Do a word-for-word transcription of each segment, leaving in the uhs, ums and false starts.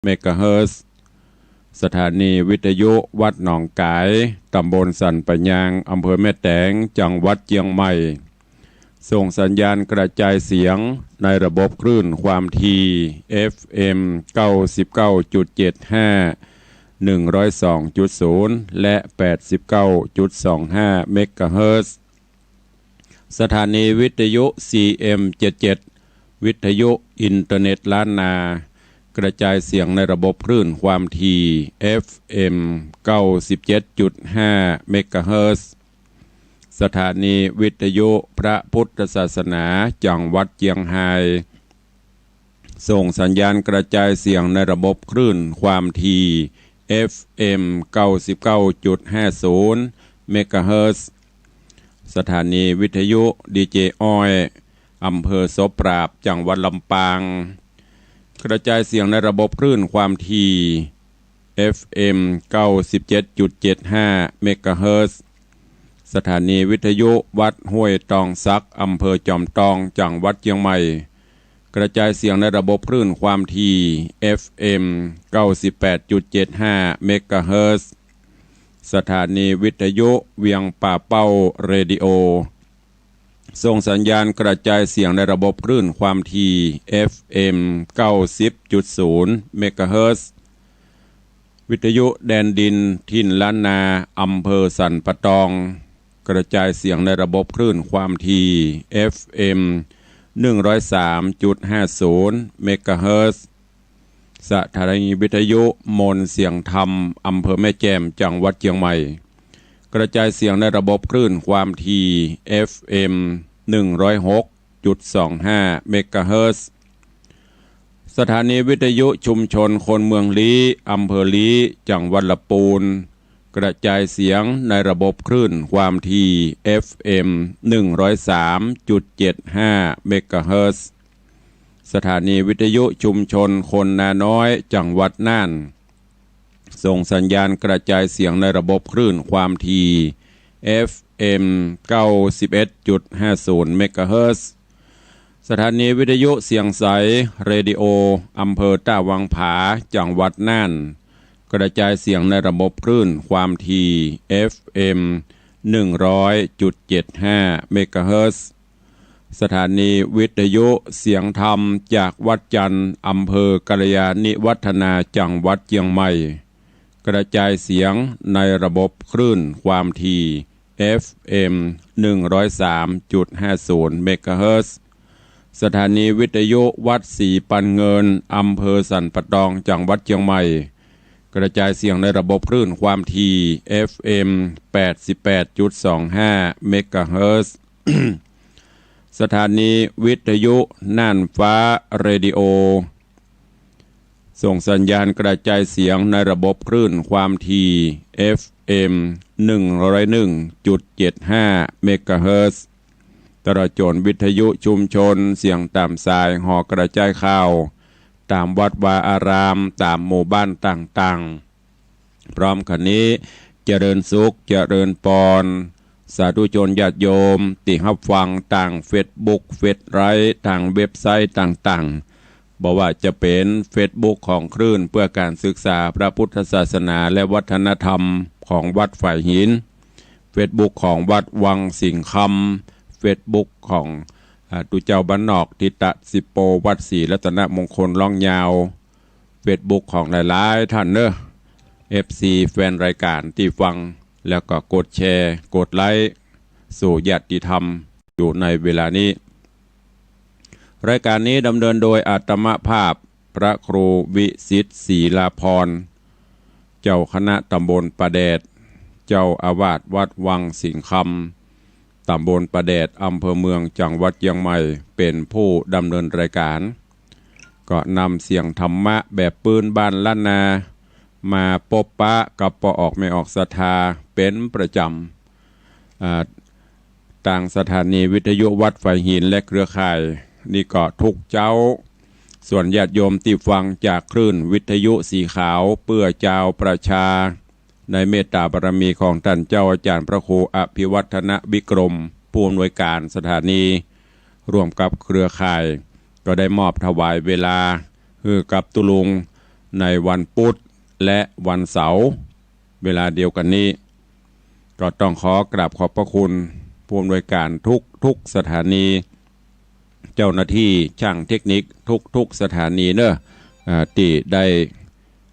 เมกะเฮิรตซ์ สถานีวิทยุวัดหนองก๋าย ตำบลสันป่ายยาง อำเภอแม่แตง จังหวัดเจียงใหม่ ส่งสัญญาณกระจายเสียงในระบบคลื่นความถี่ เอฟเอ็ม เก้าสิบเก้าจุดเจ็ดห้า หนึ่งร้อยสองจุดศูนย์ และ แปดสิบเก้าจุดสองห้า เมกะเฮิรตซ์ สถานีวิทยุ ซีเอ็มเจ็ดเจ็ด วิทยุอินเทอร์เน็ตล้านนา กระจายเสียงในระบบคลื่นความถี่ เอฟเอ็ม เก้าสิบเจ็ดจุดห้า เมกะเฮิรตซ์ สถานีวิทยุพระพุทธศาสนาจังหวัดเจียงฮาย ส่งสัญญาณกระจายเสียงในระบบคลื่นความถี่ เอฟเอ็ม เก้าสิบเก้าจุดห้าศูนย์ เมกะเฮิรตซ์ สถานีวิทยุดีเจอ้อย อำเภอโสปราบ จังหวัดลำปาง กระจายเสียงในระบบคลื่นความถี่ เอฟเอ็ม เก้าสิบเจ็ดจุดเจ็ดห้า เมกะเฮิรตซ์ สถานีวิทยุวัดห้วยตองสัก อำเภอจอมตอง จังหวัดเจียงใหม่ กระจายเสียงในระบบคลื่นความถี่ เอฟเอ็ม เก้าสิบแปดจุดเจ็ดห้า เมกะเฮิรตซ์ สถานีวิทยุเวียงป่าเป้าเรดิโอ ส่งสัญญาณกระจายเสียงในระบบคลื่นความถี่ เอฟเอ็ม เก้าสิบจุดศูนย์ เมกะเฮิรตซ์ วิทยุแดนดินถิ่นล้านนา อำเภอสันป่าตอง กระจายเสียงในระบบคลื่นความถี่ เอฟเอ็ม หนึ่งร้อยสามจุดห้าศูนย์ เมกะเฮิรตซ์ สถานีวิทยุมนต์เสียงธรรม อำเภอแม่แจ่ม จังหวัดเจียงใหม่ กระจายเสียงในระบบคลื่นความถี่ เอฟเอ็ม หนึ่งร้อยหกจุดสองห้า เมกะเฮิรตซ์ สถานีวิทยุชุมชนคนเมืองลี้ อำเภอลี้ จังหวัดละปูน กระจายเสียงในระบบคลื่นความถี่ เอฟเอ็ม หนึ่งร้อยสามจุดเจ็ดห้า เมกะเฮิรตซ์ สถานีวิทยุชุมชนคนนาน้อย จังหวัดน่าน ส่งสัญญาณกระจายเสียงในระบบคลื่นความถี่ เอฟเอ็ม เก้าสิบเอ็ดจุดห้าศูนย์ เมกะเฮิรตซ์ สถานีวิทยุเสียงใส เรดิโอ อำเภอต้าวังผา จังหวัดน่าน กระจายเสียงในระบบคลื่นความถี่ เอฟเอ็ม หนึ่งร้อยจุดเจ็ดห้า เมกะเฮิรตซ์ สถานีวิทยุเสียงธรรมจากวัดจันทร์ อำเภอกัลยาณิวัฒนา จังหวัดเจียงใหม่ กระจายเสียงในระบบคลื่นความถี่ เอฟเอ็ม หนึ่งร้อยสามจุดห้าศูนย์ เมกะเฮิรตซ์ สถานีวิทยุวัดศรีปันเงิน อำเภอสันป่าตอง จังหวัดเจียงใหม่ กระจายเสียงในระบบคลื่นความถี่ เอฟเอ็ม แปดสิบแปดจุดสองห้า เมกะเฮิรตซ์ สถานีวิทยุน่านฟ้าเรดิโอ ส่งสัญญาณกระจายเสียงในระบบคลื่นความถี่ เอฟเอ็ม หนึ่งร้อยหนึ่งจุดเจ็ดห้า เมกะเฮิรตซ์ ตลอดจ๋นวิทยุชุมชนเสียงต๋ามสายหอกระจายข่าว ต๋ามวัดวาอาราม ต๋ามหมู่บ้านต่างๆ พร้อมกั๋นนี้ เจริญสุข เจริญปอน สาธุชนญาติโยม ตี้ฮับฟังตางเฟซบุ๊ก เฟซไลฟ์ ตางเว็บไซต์ต่างๆ บ่ว่าจะเป๋นเฟซบุ๊กของคลื่นเพื่อการศึกษาพระพุทธศาสนาและวัฒนธรรมของวัดฝายหิน เฟซบุ๊กของวัดวังสิงห์คำ เฟซบุ๊กของ อ่า ตุ๊เจ้าบ้านนอก ทิตะสิโป วัดศรีรัตนมงคลร่องยาว เฟซบุ๊กของหลายๆ ท่านเนอะ เอฟซี แฟนรายก๋านตี้ฟัง แล้วก็กดแชร์ กดไลก์ สู่ญาติธรรมอยู่ในเวลานี้ รายก๋านนี้ดำเนินโดยอาตมาภาพ พระครูวิสิทธิ์ ศรีลาภรณ์ เจ้าคณะตำบลป่าแดด เจ้าอาวาสวัดวังสิงห์คำ ตำบลป่าแดด อำเภอเมือง จังหวัดเจียงใหม่ เป๋นผู้ดำเนินรายก๋าน ก็นำเสียงธรรมะแบบปื้นบ้านล้านนา มาปบปะกับป้อออกแม่ออกศรัทธาเป๋นประจ๋ำ อ่า ตางสถานีวิทยุวัดฝายหินและเครือข่าย นี่ก็ทุกเจ๊า ส่วนญาติโยมตี้ฟังจากคลื่นวิทยุสีขาวเปื้อจาวประชา ในเมตตาบารมีของต้านเจ้าอาจ๋ารย์พระครูอภิวัฒนวิกรม ผู้อำนวยก๋านสถานี ร่วมกับเครือข่าย ก็ได้มอบถวายเวลาหื้อกับตุ๊ลุง ในวันพุธและวันเสาร์ เวลาเดียวกั๋นนี้ ก็ต้องขอกราบขอบพระคุณผู้อำนวยการทุกๆสถานี เจ้าหน้าที่ช่างเทคนิคทุกๆสถานีเนอะ อ่า ตี้ได้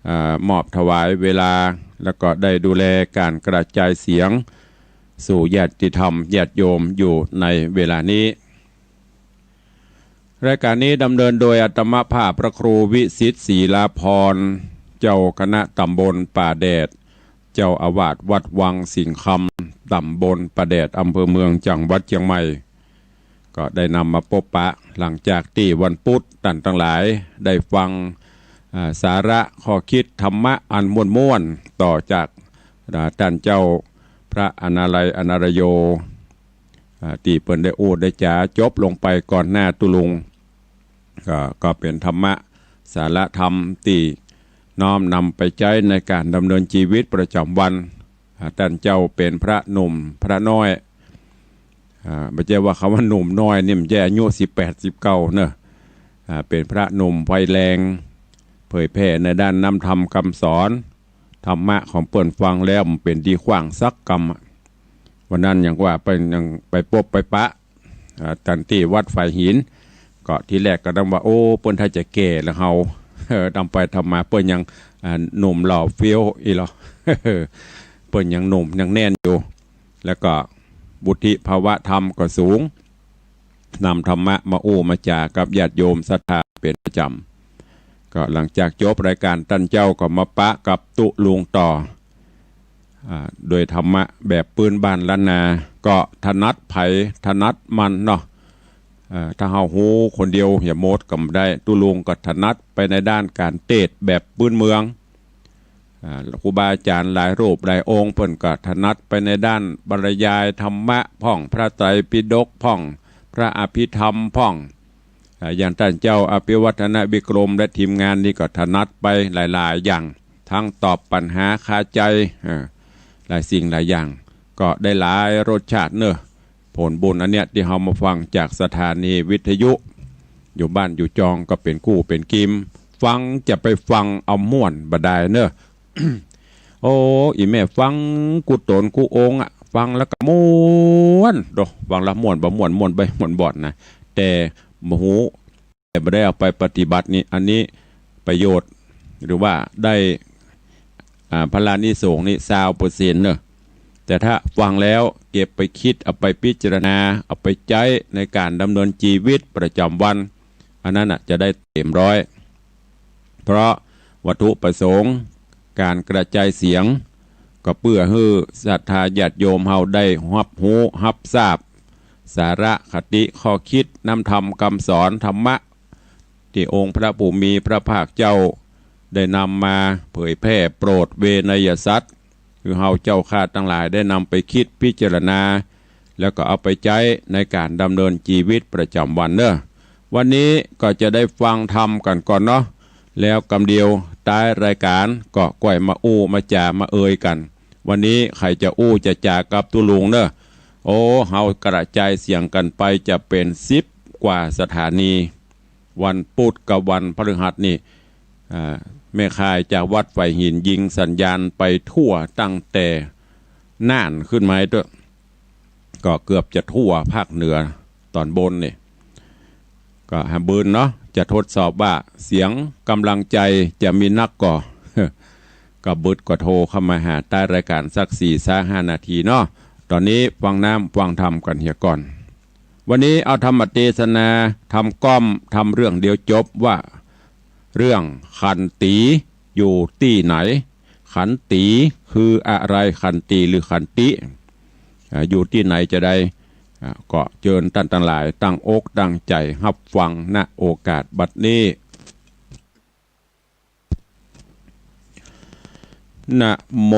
อ่า มอบถวายเวลา แล้วก็ได้ดูแลก๋านกระจายเสียง สู่ญาติธรรมญาติโยมอยู่ในเวลานี้ รายการนี้ดำเนินโดยอาตมาภาพพระครูวิสิทธิ์ ศิลาภรณ์ เจ้าคณะตำบลป่าแดด เจ้าอาวาสวัดวังสิงห์คำ ตำบลป่าแดด อำเภอเมือง จังหวัดเชียงใหม่ ก็ได้นำมาปบปะ หลังจากตี้วันพุธต้านตังหลายได้ฟัง อ่า สาระข้อคิดธรรมะอันม่วนๆ ต่อจาก อ่า ต้านเจ้าพระอนาลัย อนาลโย อ่า ตี้เปิ้นได้อู้ได้จ๋าจบลงไปก่อนหน้าตุ๊ลุง ก็ ก็เป๋นธรรมะสาระธรรมตี้น้อมนำไปใจ๊ในก๋านดำเนินจีวิตประจ๋ำวัน อ่า ต้านเจ้าเป๋นพระหนุ่มพระน้อย อ่า บ่ใจ้ว่าคำว่าหนุ่มน้อยนี่มันใจ้อายุสิบแปดสิบเก้าเนอะ อ่า เป๋นพระหนุ่มไฟแรง เผยแผ่ในด้านน้ำธรรมกำสอน ธรรมะของเปิ้นฟังแล้วมันเป๋นดีขว้างสักกำอะ วันนั้นยังว่าไป ยังไปปบไปปะ อ่า ต้านตี้วัดฝายหิน ก็ทีแรกก็นึกว่า โอ้ เปิ้นถ้าจะแก่แล้วเฮา เออ ทำไปทำมาเปิ้นยัง อ่า หนุ่มหล่อเฟี้ยวอี้ลอ เปิ้นยังหนุ่มยังแน่นอยู่ แล้วก็วุฒิภาวะธรรมก็สูง นำธรรมะมาอู้มาจ๋ากับญาติโยมศรัทธาเป๋นประจ๋ำ ก็หลังจากจบรายการต้านเจ้าก็มาปะกับตุ๊ลุงต่อ อ่า โดยธรรมะแบบปื้นบ้านล้านนา ก็ถนัดใผถนัดมันเนาะ เอ่อ ถ้าเฮาฮู้คนเดียวอย่าหมดก็บ่ได้ ตุ๊ลุงก็ถนัดไปในด้านก๋านเตสน์แบบปื้นเมือง อ่า ครูบาอาจ๋ารย์หลายรูปหลายองค์เปิ้นก็ถนัดไปในด้านบรรยายธรรมะพ่อง พระไตรปิฎกพ่อง พระอภิธรรมพ่อง อ่า อย่างต้านเจ้าอภิวัฒนวิกรมและทีมงานนี่ก็ถนัดไปหลายๆอย่าง ทั้งตอบปัญหาคาใจ๋ อ่า หลายสิ่งหลายอย่าง ก็ได้หลายรสชาติเนอะ ผลบุญอันเนี้ยตี้เฮามาฟังจากสถานีวิทยุ อยู่บ้านอยู่จองก็เป๋นกู้เป๋นกิม ฟังจะไปฟังเอาม่วนบ่ดายเนอะ โอ้ อี่แม่ฟังกู้ต๋นกู้องค์อะ ฟังแล้วก็ม่วนโด ฟังแล้วม่วนบ่ม่วน ม่วนไปม่วนบ่อนนะ แต่บ่ฮู้ แต่บ่ได้เอาไปปฏิบัตินี่ อันนี้ประโยชน์ หรือว่าได้ อ่า ผลานิสงส์นี่ซาวเปอร์เซ็นต์เนอะ แต่ถ้าฟังแล้วเก็บไปคิด เอาไปพิจารณา เอาไปใจ๊ในก๋านดำเนินจีวิตประจ๋ำวัน อันนั้นน่ะจะได้เต็มร้อย เพราะวัตถุประสงค์ก๋านกระจายเสียง ก็เปื้อหื้อศรัทธาญาติโยมเฮาได้ฮับฮู้ฮับซาบ สาระคติข้อคิดน้ำธรรมกำสอนธรรมะ ตี้องค์พระผู้มีพระภาคเจ้าได้นำมาเผยแผ่โปรดเวไนยสัตว์ คือเฮาเจ้าข้าตังหลายได้นำไปคิดพิจารณา แล้วก็เอาไปใจ๊ในก๋านดำเนินจีวิตประจ๋ำวันเนอะ วันนี้ก็จะได้ฟังธรรมกั๋นก่อนเนาะ แล้วกำเดียวต๊ายรายก๋านก็ก้อยมาอู้มาจ๋ามาเอ่ยกั๋น วันนี้ใผจะอู้จะจ๋ากับตุ๊ลุงเนอะ โอ้ เฮากระจายเสียงกั๋นไปจะเป๋นสิบกว่าสถานี วันพุธกับวันพฤหัสนี่ อ่า แม่ข่ายจากวัดฝายหินยิงสัญญาณไปทั่วตั้งแต่น่านขึ้นมาเต๊อะ ก็เกือบจะทั่วภาคเหนือต๋อนบนนี่ ก็หาเบิ่งเนาะ จะทดสอบว่าเสียงกำลังใจ๋จะมีนักก่อ ก็เบิ่งก็โทรเข้ามาหาต๊ายรายก๋านสักสี่ซะห้านาทีเนาะ ต๋อนนี้ฟังน้ำฟังธรรมกั๋นเหียก่อน วันนี้เอาธรรมเตสนา ธรรมก้อม ธรรมเรื่องเดียวจบว่า เรื่องขันตีอยู่ตี้ไหน ขันตีคืออะไร ขันตีหรือขันติ อ่า อยู่ตี้ไหนจะใด อ่า ก็เจิญต้านตังหลายตั้งอกตั้งใจ๋ฮับฟัง ณ โอกาสบัดนี้ นะโม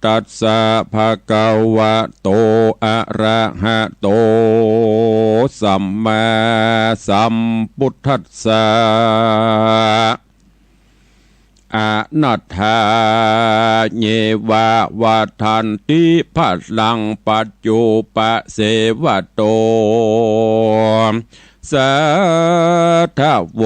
ตัสสะ ภะคะวะโต อะระหะโต สัมมาสัมพุทธัสสะ อะนัตถา เยวะ วัฏฏันติ พะลัง ปัจจุปะเสวะโต สาธโว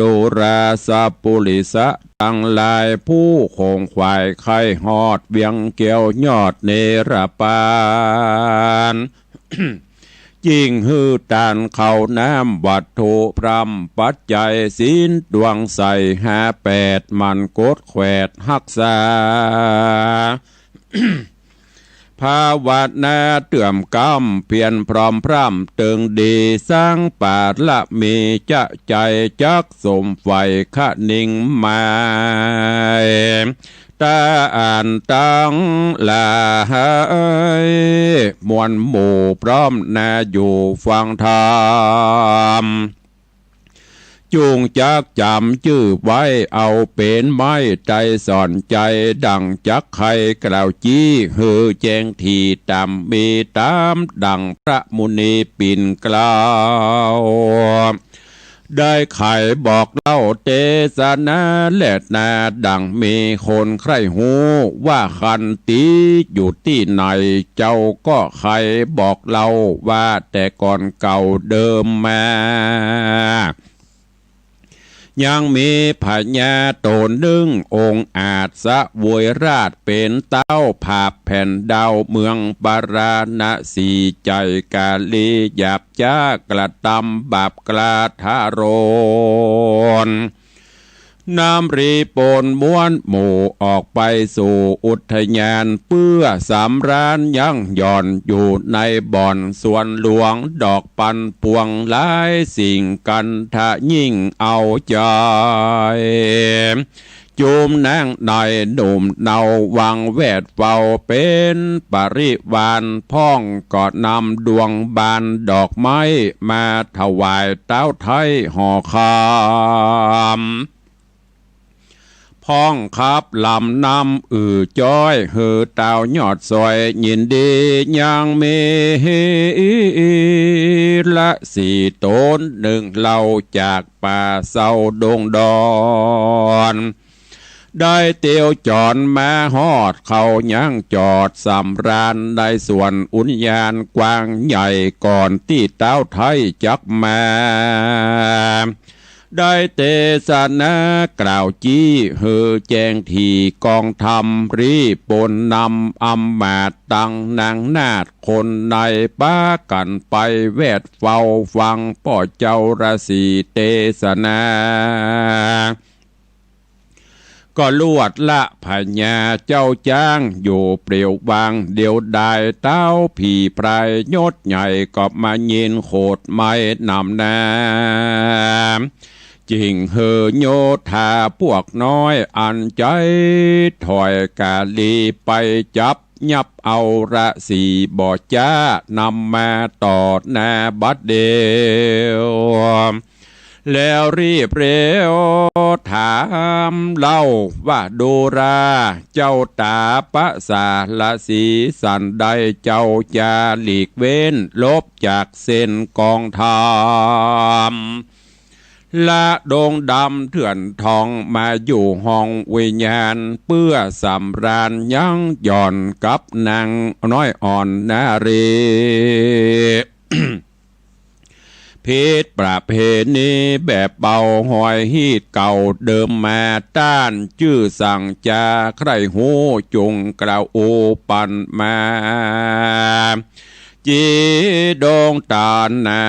ดูราสปุริสะตังหลาย ผู้ขงขวายใค่ฮอดเวียงแก้วยอดเนรปาน จิ่งหื้อตานข้าวน้ำวัตถุพร่ำปัจจัยศีลดวงใสห้าแปด หมั่นกดแขวดฮักษา ภาวนาเตื้อมก้ำเพียรพร้อมพร่ำเติงดี สร้างปารมีจะใจ๋จักสมใฝ่คะนิงหมาย ตาอันตังหลาย มวลหมู่พร้อมนาอยู่ฟังธรรม จุ่งจักจ๋ำจื้อไว้เอาเป๋นไม้ไตรสอนใจ๋ ดั่งจักใค่กล่าวจี้หื้อแจ้งถี่ ต่ำมีต๋ามดั่งพระมุนีปิ่นเกล้า ได้ไขบอกเล่าเตสนาแลนา ดั่งมีคนใคร่ฮู้ว่าขันตีอยู่ตี้ไหน เจ้าก็ไขบอกเล่าว่าแต่ก่อนเก่าเดิมมา ยังมีพญาต๋นนึ่งองอาจเสวยราชย์ เป๋นเต๊าผาบแผ่นดาวเมืองปาราณสี ใจ๋ก๋าลีหยาบจ๊ากระตำบาปกล้าทารุณ นำรีปนม้วนหมู่ออกไปสู่อุทยาน เปื้อสำราญยั้งหย่อนอยู่ในบ่อนสวนหลวง ดอกปันปวงหลายสิ่ง กันทะยิ่งเอาใจ๋ จุมนางในหนุ่มเนาวังแวดเฝ้าเป๋นปริวาร พ่องก็นำดวงบานดอกไม้มาถวายเต๊าไท้ห่อคำ พ่องขับลำนำอื้อจ๊อย หื้อเต้ายอดซอยยินดี ยังมีฤๅษีต๋นนึ่งเล่าจากป่าเซาดงดอน ได้เตียวจ๋อนมาฮอดเข้ายังจอดสำราญ ในสวนอุทยานกว้างใหญ่ ก่อนตี้เต๊าไท้จักมา ได้เตสนากล่าวจี้หื้อแจ้งถี่ กองธรรมรีปนนำอำมาตย์ ตังนางนาฏคนในปากั๋นไปแวดเฝ้าฟังป้อเจ้าฤๅษีเตสนา ก็ลวดละพญาเจ้าจ๊างอยู่เปลี่ยววาง เดียวดายเต๊าผีพรายยศใหญ่ ก็มายินโขดไม้นำหน้า จิ่งหื้อโยธาพวกน้อยอันใจ๋ถอยก๋าลีไปจับ ยับเอาฤๅษีบ่จ๊านำมาต่อหน้าบัดเดี๋ยว แล้วรีบเร็วถามเล่าว่า ดูราเจ้าต๋า ปสาฤๅษีสันใด เจ้าจะหลีกเว้นลบจากเส้นกองธรรม ละดงดำเถื่อนทอง มาอยู่ห้องวิญญาณ เปื้อสำราญยั้งหย่อนกับนางน้อยอ่อนนารี ผิดประเพณีแบบเบาหอยฮีตเก่าเดิมมา ต้านจื้อสังจาใคร่ฮู้ จุ่งกล่าวอู้ปันมา จีดงตานา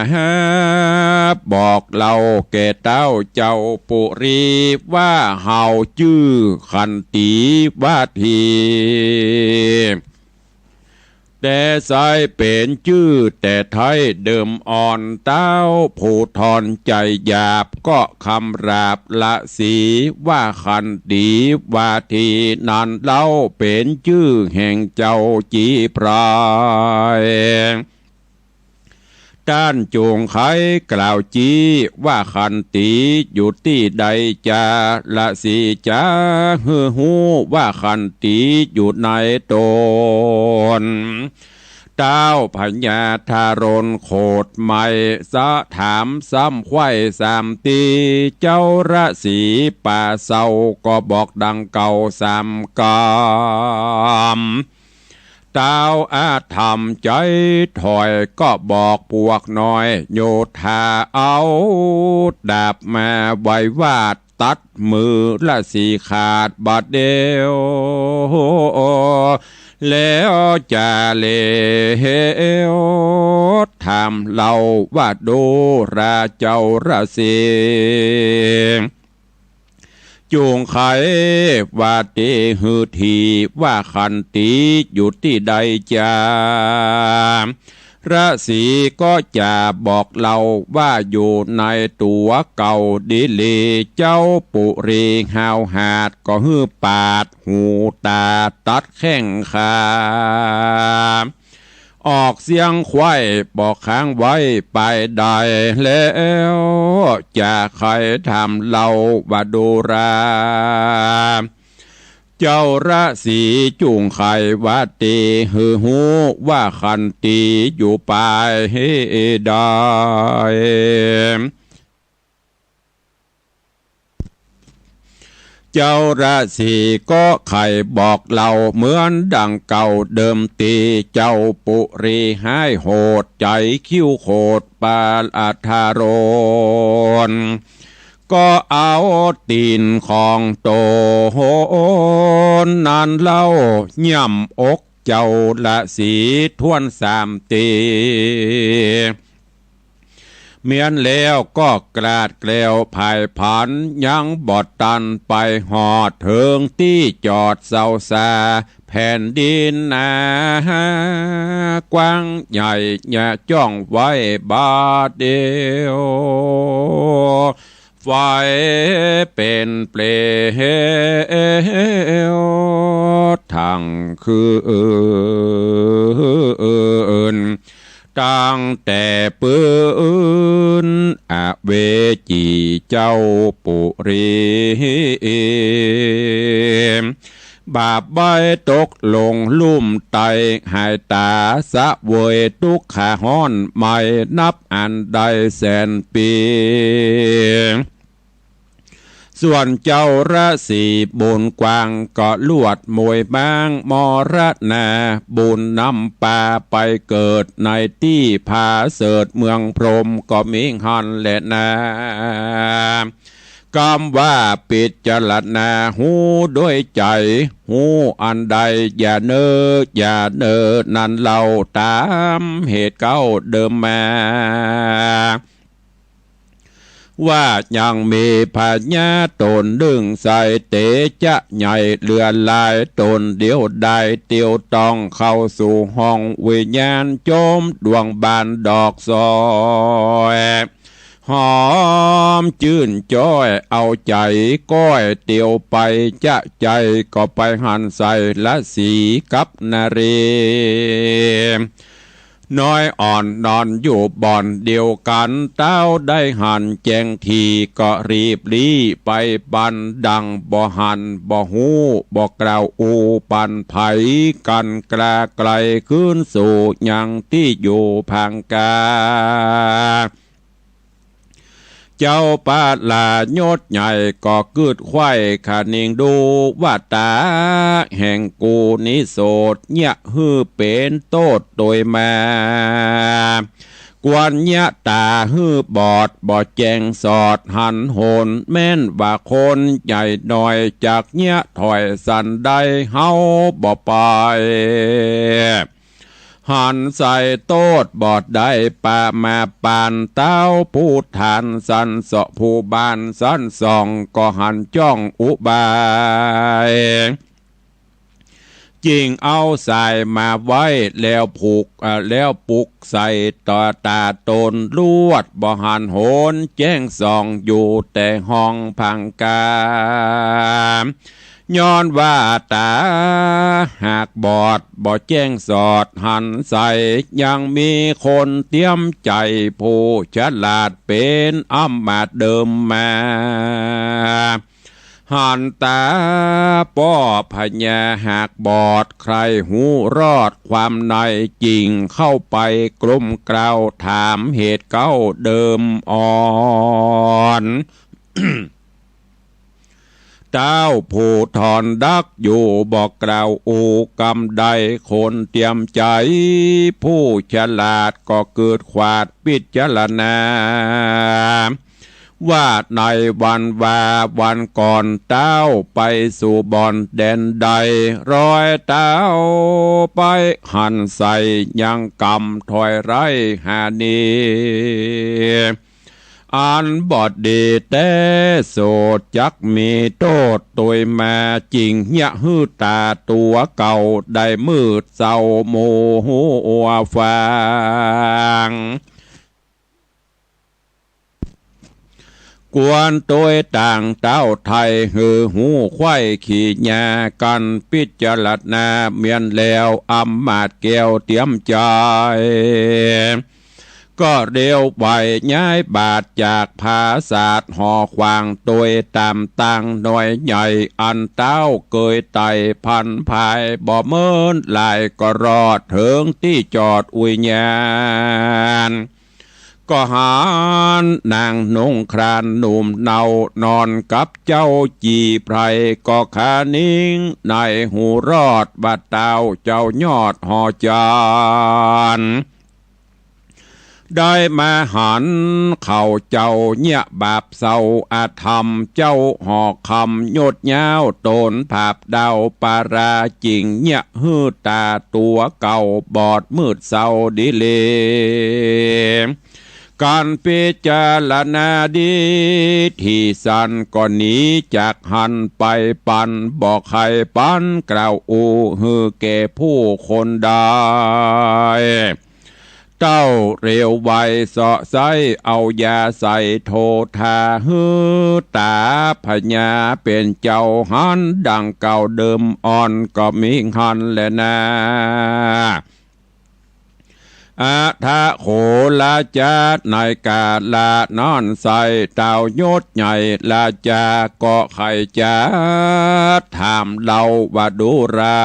บอกเล่าแก่เต้าเจ้าปุรี ว่าเฮาจื้อขันตีวาที แต่ใสเป๋นจื้อแต่ไท้เดิมอ่อน เต้าผู้ทอนใจ๋หยาบก็คำราบฤๅษี ว่าขันตีวาทีนั้นเล่า เป๋นจื้อแห่งเจ้าจีพราย ต้านจุ่งไขกล่าวจี้ว่าขันตีอยู่ตี้ใดจา ฤๅษีจ๋าหื้อฮู้ว่าขันตีอยู่ในต๋น เต้าพญาทารนโขดไม้สะถามซ้ำไขว้สามตี เจ้าฤๅษีป่าเซาก็บอกดังเก่าสามกำ ตาวอาธรรมใจ๋ถ้อยก็บอกปวกน้อยโยธา เอาดาบมาไหว้วาดตัดมือฤๅษีขาดบาดเดียว แล้วจะเลวถามเล่าว่าดูราเจ้าฤๅษี จุ่งไขว่าตี้หื้อตี้ว่าขันตีอยู่ตี้ใดจา ฤๅษีก็จะบอกเล่าว่าอยู่ในตั๋วเก่าดีหลี เจ้าปุรีฮาวหาดก็หื้อปาดหูต๋าตัดแข้งขา ออกเสียงไขว้บ่ค้างไว้ปายใด แล้วจะไขถามเล่าว่าดูรา เจ้าฤๅษีจุ่งไขว่าตี้หื้อฮู้ว่าขันตีอยู่ปายใด เจ้าฤๅษีก็ไขบอกเล่าเหมือนดังเก่าเดิมตี้ เจ้าปุรีฮ้ายโหดใจ๋คิ้วโขดปาลาทารน ก็เอาตี๋นของต๋นนั้นเล่าย่ำอกเจ้าฤๅษีถ้วนสามตี้ เมี้ยนแล้วก็กราดแกล้วผายผัน ยังบ่ตันไปฮอดเถิงตี้จอดเซาซา แผ่นดินหนากว้างใหญ่ อย่าจ้องไว้บาดเดียว ไฟเป๋นเปลวทั้งคืน ตั้งแต่ปื๊นอเวจีเจ้าปุรี บาปใบ้ตกลงลุ่มไต หายต๋าเสวยตุ๊กขาฮ้อน ไม่นับอันได้แสนปี๋ ส่วนเจ้าฤๅษีบุญกว้าง ก็ลวดมวยบ้างมรณา บุญนำปาไปเกิดในตี้ผาเสริฐเมืองพรหม ก็มีหั้นแลนา กำว่าปิจารณาฮู้ด้วยใจ๋ ฮู้อันใดอย่าเน่อ อย่าเน่อนั้นเล่า ต๋ามเหตุเก๊าเดิมมา ว่ายังมีพญาต๋นนึ่งใส เตจะใหญ่เหลือหลาย ต๋นเดียวดายเตียวต้องเข้าสู่ห้องวิญญาณ จมดวงบานดอกสอย หอมจื้นจ้อยเอาใจ๋ก้อยเตียวไป จะใจ๋ก็ไปหันใส่ฤๅษีกับนารี น้อยอ่อนนอนอยู่บ่อนเดียวกั๋น เต้าได้หันแจ้งทีก็รีบลี้ไปปัน ดั่งบ่หันบ่ฮู้บ่กล่าวอู้ปันใผกั๋น กล้าไกลคืนสู่ยังตี้อยู่ผางกา เจ้าปาลายศใหญ่ก็กึ๊ดไขว้คะนิงดูว่าต๋าแห่งกูนี้โสด เยียะหื้อเป๋นโต้ษโตยมา ควรเยียะต๋าหื้อบอดบ่แจ้งสอดหันหน แม้นว่าคนใหญ่น้อยจักเยียะถ้อยสันใด เฮาบ่ไป หันใส่โต้ษบอดได้ปะมาปาน เต้าผู้ทานสันเสาะผู้บ้านสันส่อง ก็หันจ้องอุบาย จึงเอาสายมาไว้แล้วผูก เอ่อ แล้วปุกใส่ต่อต๋าต๋น ลวดบ่หันหนแจ้งส่องอยู่แต่ห้องผางกา ย้อนว่าต๋าหากบอดบ่แจ้งสอดหันใส่ ยังมีคนเตียมใจ๋ผู้ฉลาดเป๋นอำมาตย์เดิมมา หันต๋าป้อพญาหากบอด ใคร่ฮู้รอดความใน จึงเข้าไปกลุ่มกล่าวถามเหตุเก๊าเดิมอ่อน เต้าผู้ถ่อนดักอยู่บ่กล่าวอู้กำใด คนเตียมใจ๋ผู้ฉลาดก็เกิดขวาดพิจารณา ว่าในวันวาวันก่อนเต้าไปสู่บ่อนแดนใด รอยเต้าไปหันใส่ยังกำถอยไร้หาหนี อันบ่ดีแต๊โสด จักมีโต้ษตวยมา จึ่งเยียะหื้อต๋าตั๋วเก่า ได้มืดเศร้าหมู่ฮู้อัวฟัง ควรตวยต่างเต้าไทย หื้อฮู้ไขว้ขีญากั๋น พิจารณาเมียนแล้ว อำมาตย์แก้วเตียมใจ๋ ก็เร็วไวย้ายบาทจากผาสาทหอขวาง ตวยต๋ามตางน้อยใหญ่ อันเต้าเกยไต่พันผาย บ่เมินหลายก็รอดเถิงตี้จอดอุยญาณ ก็หันนางนุ่งครานหนุ่มเนานอนกับเจ้าจีไพร ก็คานิงในหูรอด ว่าเต้าเจ้ายอดหอจาน ได้มาหันเขาเจ้าเยียะบาปเศร้าอธรรม เจ้าหอคำยดยาวตนผาบดาวปารา จึ่งเยียะหื้อต๋าตั๋วเก่า บอดมืดเศร้าดีเล กั๋นพิจารณาดี ตี้สันก็หนีจากหั้นไปปัน บ่ใค่ปันกล่าวอู้หื้อแก่ผู้คนใด เต้าเร็วไวเซาะไซ้เอายาใส่โทธา หื้อต๋าพญาเป๋นเจ้าหันดังเก่าเดิม อ่อนก็มีหั้นแลนา อทะโขราจา ในกาละนั้นไส้ เต้ายศใหญ่ราจาก็ใค่จะถามเล่าว่าดูรา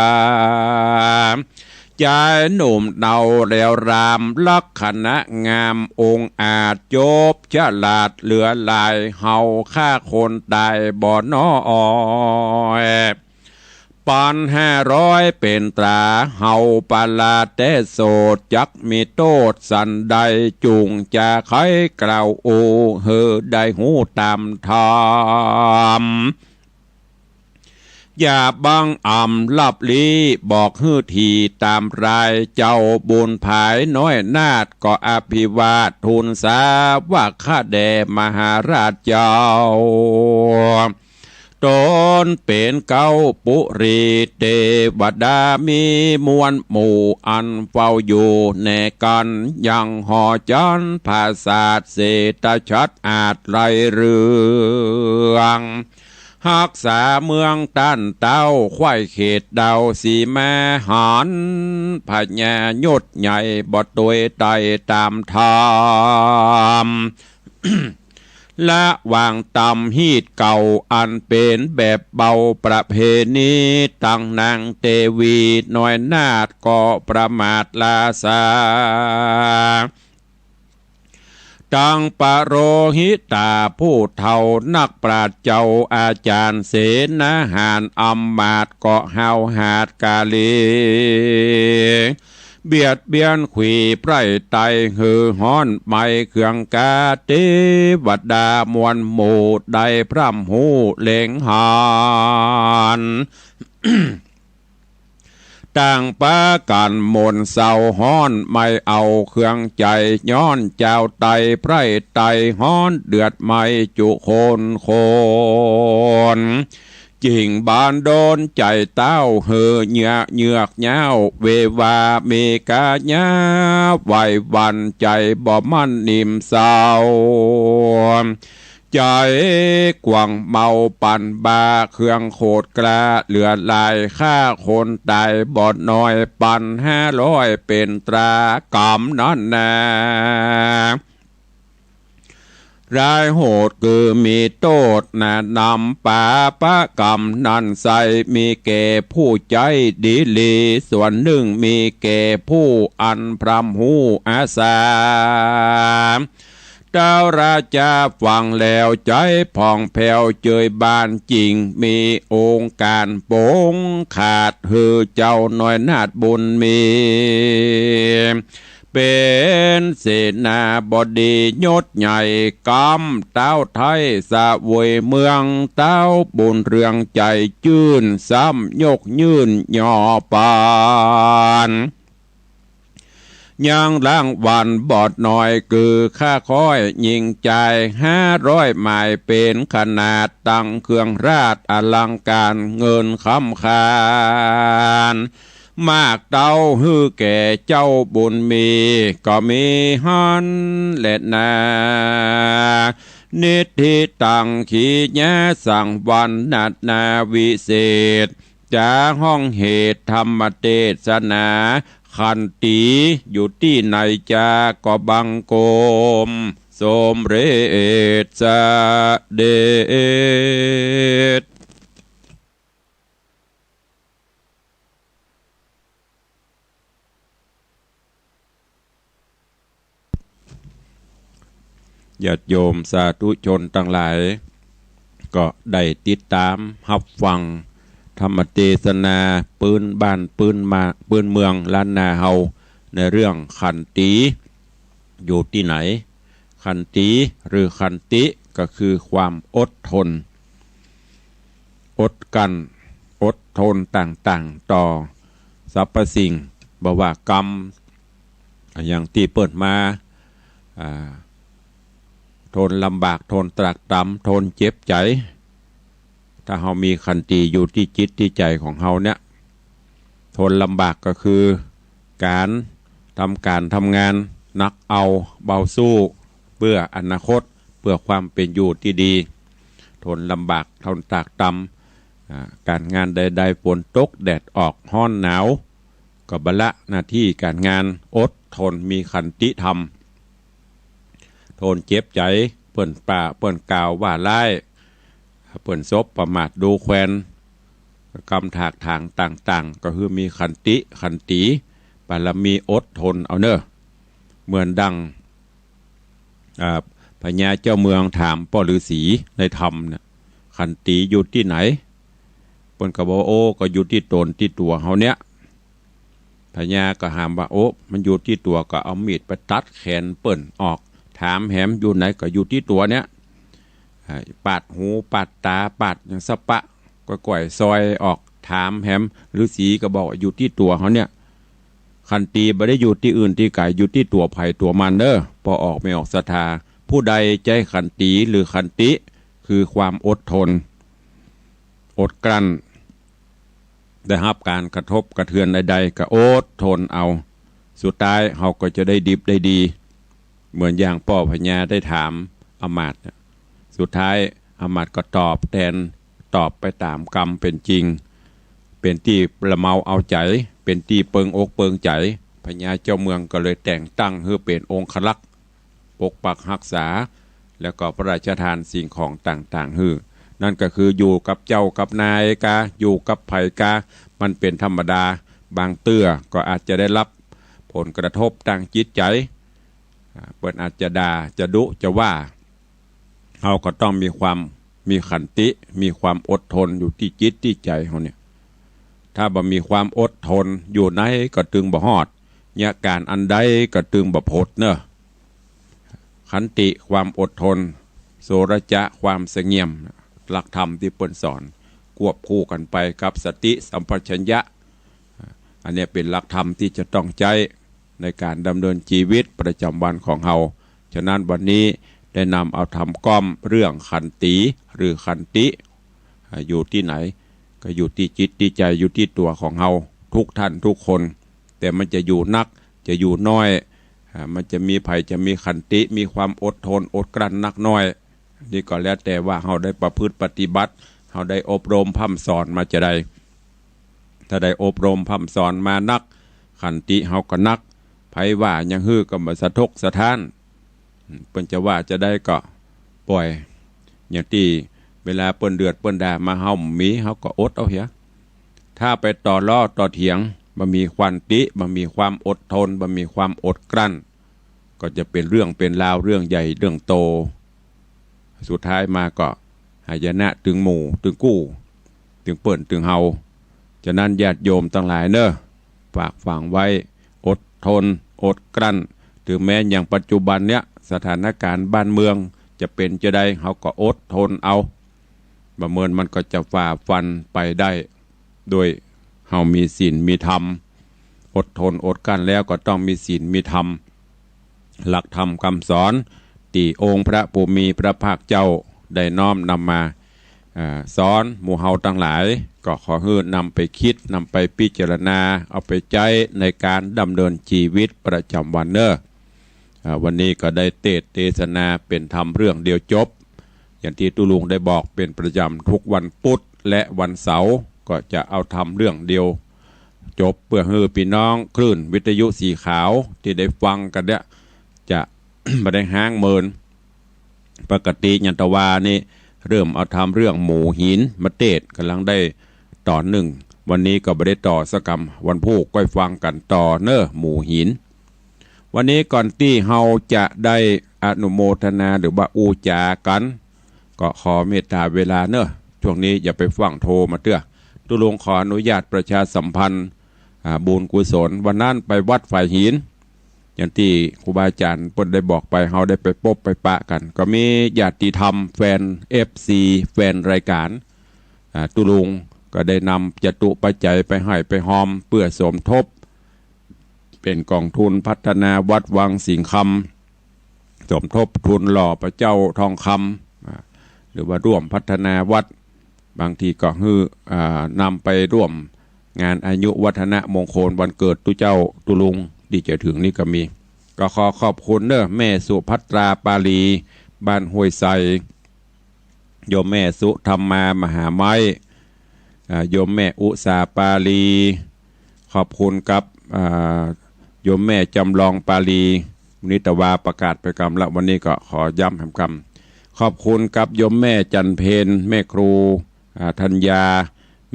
จายหนุ่มเนาแหลวราม ลักขณะงามองอาจ จบฉลาดเหลือหลาย เฮาฆ่าคนต๋ายบ่น้อย ปันห้าร้อยเป๋นตรา เฮาประหลาดแต๊โสด จักมีโต้ษสันใด จุ่งจะใค่กล่าวอู้หื้อได้ฮู้ต๋ามธรรม อย่าบังอำลับลี้ บอกหื้อถี่ต๋ามราย เจ้าบุญผายน้อยนาฏ ก็อภิวาททูลสาว่าข้าแด่มหาราชเจ้า ตนเป๋นเก๊าปุรีเตวดา มีมวลหมู่อันเฝ้าอยู่แหน่กั๋น ยังหอจันทร์ผาสาทเศรษฐชัดอาจไร้เรื่อง ฮักษาเมืองต้านเต้า ใค่เขตดาวสีมา หันพญายศใหญ่บ่ตวยไต่ต๋ามธรรม ละวางต๋ามฮีตเก่า อันเป๋นแบบเบาประเพณี ตังนางเตวีน้อยนาฏก็ประมาทราษา ตังปโรหิตาผู้เฒ่านักปราชญ์เจ้าอาจ๋ารย์ เสนาหารอำมาตย์ก็ห้าวหาดกาลี เบียดเบียนขวี้ไพร่ไต่หื้อฮ้อนไหม้เคืองกา เตวดามวลหมู่ได้พร่ำฮู้เล็งหัน ต่างปากั๋นหม่นเศร้าฮ้อนไหม้เอาเคืองใจ๋ ย้อนจาวไต่ไพร่ไต่ฮ้อนเดือดไหม้จุคนคน จิ่งบันดาลใจ๋เต้าหื้อเยือกเยือกย้าว เววามีกายาไหวหวั่นใจ๋บ่มั่นนิ่มเศร้า ใจ๋กว้างเมาปันบ่า เคืองโขดกล้าเหลือหลาย ฆ่าคนต๋ายบ่น้อย ปันห้าร้อยเป๋นตรากรรมนั้นนา ร้ายโหดคือมีโต้ษหนานำ ปาปะกรรมนั้นไส้มีแก่ผู้ใจ๊ดีหลี ส่วนนึ่งมีแก่ผู้อันพร่ำฮู้อาสา เต้าราจาฟังแล้วใจ๋ผ่องแผ้วเจิยบานจริง มีองค์ก๋านป๋งขาดหื้อเจ้าน้อยนาถบุญมี เป๋นเสนาบดียศใหญ่ กำเต้าไทยเสวยเมือง เต้าบุญเรืองใจ๋จื้น ซ้ำยกยื่นยอปาน ยังรางวัลบ่น้อย คือค่าคอยยิ่งจ่ายห้าร้อยหมาย เป๋นขนาดตังเครื่องราชอลังก๋าน เงินคำขาน มากเต้าหื้อแก่เจ้าบุญมี ก็มีหั้นแลนา นิทธิตัง ขีญาสังวรรณนาวิเศษ จาฮ้องเหตุธรรมเตสนา ขันตีอยู่ตี้ไหนจา ก็บังคมสมเร็จเสด็จ ญาติโยมสาธุชนตังหลาย ก็ได้ติดต๋ามฮับฟังธรรมเตสนาปื้นบ้านปื้นมา ปื้นเมืองล้านนาเฮา ในเรื่องขันตีอยู่ตี้ไหน ขันตีหรือขันติก็คือความอดทน อดกลั้น อดทนต่างๆ ต่อสรรพสิ่ง บ่ว่ากรรม อย่างตี้เปิ้นมา อ่า ทนลำบาก ทนตรากตรำ ทนเจ็บใจ๋ ถ้าเฮามีขันตีอยู่ตี้จิตตี้ใจ๋ของเฮาเนี่ย ทนลำบากก็คือก๋านทำก๋านทำงานหนักเอาเบาสู้ เปื้ออนาคต เปื้อความเป๋นอยู่ตี้ดี ทนลำบาก ทนตรากตรำ อ่า ก๋านงานใดๆ ฝนตก แดดออก ฮ้อนหนาว ก็บ่ละหน้าตี้ก๋านงาน อดทน มีขันติธรรม ทนเจ็บใจ๋ เปิ้นป้าเปิ้นกล่าวว่าฮ้าย เปิ้นสบประมาทดูแควน กำถากถางต่างๆ ก็คือมีขันติ ขันตี บารมีอดทนเอาเน่อ เหมือนดัง อ่า พญาเจ้าเมืองถามป้อฤๅษีในธรรมเนี่ย ขันตีอยู่ตี้ไหน เปิ้นก็บอกว่า โอ้ ก็อยู่ตี้ต๋นตี้ตั๋วเฮาเนี่ย พญาก็ถามว่า โอ้ มันอยู่ตี้ตั๋ว ก็เอามีดไปตัดแขนเปิ้นออก ถามแหมอยู่ไหน ก็อยู่ตี้ตั๋วเนี่ย อ่า ปาดหู ปาดต๋า ปาดหยังสะปะ ก็ก้อยซอยออก ถามแหม ฤๅษีก็บอกว่าอยู่ตี้ตั๋วเฮาเนี่ย ขันตีบ่ได้อยู่ตี้อื่นตี้ไก๋ อยู่ตี้ตั๋วใผตั๋วมันเน่อ ป้อออกไม่ออกศรัทธา ผู้ใดใจ๊ขันตีหรือขันติ คือความอดทน อดกลั้น ได้ฮับก๋านกระทบกระเทือนใดๆ ก็อดทนเอา สุดท้ายเฮาก็จะได้ดิบได้ดี เหมือนอย่างป้อพญาได้ถามอำมาตย์เนี่ย สุดท้ายอำมาตย์ก็ตอบแตน ตอบไปต๋ามกรรมเป๋นจริง เป๋นตี้ละเมาเอาใจ๋ เป๋นตี้เปิงอกเปิงใจ๋ พญาเจ้าเมืองก็เลยแต่งตั้งหื้อเป๋นองครักษ์ ปกปักฮักษา แล้วก็พระราชทานสิ่งของต่างๆ หื้อ นั่นก็คืออยู่กับเจ้ากับนายกา อยู่กับใผกา มันเป๋นธรรมดา บางเตื้อก็อาจจะได้ฮับผลกระทบตางจิตใจ๋ อ่า เปิ้นอาจจะด่า จะดุ จะว่า เฮาก็ต้องมีความ มีขันติ มีความอดทนอยู่ตี้จิตตี้ใจ๋เฮาเนี่ย ถ้าบ่มีความอดทน อยู่ไหนก็ตึงบ่ฮอด เยียะก๋านอันใดก็ตึงบ่ป๊นเน่อ ขันติ ความอดทน โสรจะ ความสงบเงียบ หลักธรรมตี้เปิ้นสอน ควบคู่กั๋นไปกับสติสัมปชัญญะ อันเนี้ยเป๋นหลักธรรมตี้จะต้องใจ๊ในก๋านดำเนินจีวิตประจ๋ำวันของเฮา ฉะนั้นวันนี้ได้นำเอาธรรมก้อมเรื่องขันตีหรือขันติ อ่า อยู่ตี้ไหน ก็อยู่ตี้จิตตี้ใจ๋ อยู่ตี้ตั๋วของเฮาทุกท่านทุกคน แต่มันจะอยู่นัก จะอยู่น้อย อ่า มันจะมีใผจะมีขันติ มีความอดทน อดกลั้นนักน้อย นี่ก็แล้วแต่ว่าเฮาได้ประพฤติปฏิบัติ เฮาได้อบรมพร่ำสอนมาจาใด ถ้าได้อบรมพร่ำสอนมานัก ขันติเฮาก็นัก ใผว่าหยังหื้อก็บ่สะทกสะท้าน เปิ้นจะว่าจาใดก็ปล่อย อย่างตี้เวลาเปิ้นเดือดเปิ้นด่ามาเฮาบ่มี เฮาก็อดเอาเหีย ถ้าไปต่อล้อต่อเถียง บ่มีขันติ บ่มีความอดทน บ่มีความอดกลั้น ก็จะเป๋นเรื่องเป๋นราว เรื่องใหญ่เรื่องโต สุดท้ายมาก็หายนะตึงหมู่ตึงกู้ ตึงเปิ้นตึงเฮา ฉะนั้นญาติโยมตังหลายเน่อ ฝากฝังไว้ อดทน อดกลั้น เถิงแม้อย่างปัจจุบันเนี้ย สถานการณ์บ้านเมืองจะเป๋นจาใด เฮาก็อดทนเอา บ่าเมินมันก็จะฝ่าฟันไปได้ โดยเฮามีศีลมีธรรม อดทนอดกลั้นแล้วก็ต้องมีศีลมีธรรม หลักธรรมกำสอนตี้องค์พระผู้มีพระภาคเจ้าได้น้อมนำมา อ่า สอนหมู่เฮาตังหลาย ก็ขอหื้อนำไปกึ๊ด นำไปพิจารณา เอาไปใจ๊ในก๋านดำเนินจีวิตประจ๋ำวันเน่อ อ่า วันนี้ก็ได้เตสน์เตสนาเป๋นธรรมเรื่องเดียวจบ อย่างตี้ตุ๊ลุงได้บอกเป๋นประจ๋ำ ทุกวันปุ๊ดและวันเสาร์ ก็จะเอาธรรมเรื่องเดียวจบ เปื้อหื้อปี้น้องคลื่นวิทยุสีขาวตี้ได้ฟังกั๋นเนี่ย จะ บ่ได้ฮ้างเมิน ปกติยันตะวานี่เริ่มเอาธรรมเรื่องหมู่หินมาเตสน์ ก่ำลังได้ต๋อนนึ่ง วันนี้ก็บ่ได้ต่อสักกำ วันพูกก้อยฟังกั๋นต่อเน่อ หมู่หิน วันนี้ก่อนตี้เฮาจะได้อนุโมทนาหรือว่าอู้จ๋ากั๋น ก็ขอเมตต๋าเวลาเน่อ ช่วงนี้อย่าไปฟั่งโทรมาเตื้อ ตุ๊ลุงขออนุญาตประชาสัมพันธ์ อ่า บุญกุศล วันนั้นไปวัดฝายหิน อย่างตี้ครูบาอาจ๋ารย์เปิ้นได้บอกไป เฮาได้ไปปบไปปะกั๋น ก็มีญาติธรรม แฟน เอฟซี แฟนรายก๋าน อ่า ตุ๊ลุงก็ได้นำจตุปัจจัยไปหื้อไปฮอม เปื้อสมทบเป๋นก๋องทุนพัฒนาวัดวังสิงห์คำ สมทบทุนหล่อพระเจ้าทองคำ อ่า หรือว่าร่วมพัฒนาวัด บางทีก็หื้อ อ่า นำไปร่วมงานอายุวัฒนมงคลวันเกิดตุ๊เจ้าตุ๊ลุงตี้จะเถิงนี้ก็มี ก็ขอขอบคุณเน่อ แม่สุภัตราปาลี บ้านห้วยไซ โยมแม่สุธรรมามหาไม้ อ่า โยมแม่อุสาปาลี ขอบคุณกับ อ่า โยมแม่จำลองปาลี วันนี้ตะวาประกาศไปกำละ วันนี้ก็ขอย้ำแหมกำ ขอบคุณกับโยมแม่จันเพญ แม่ครู อ่า ธัญญา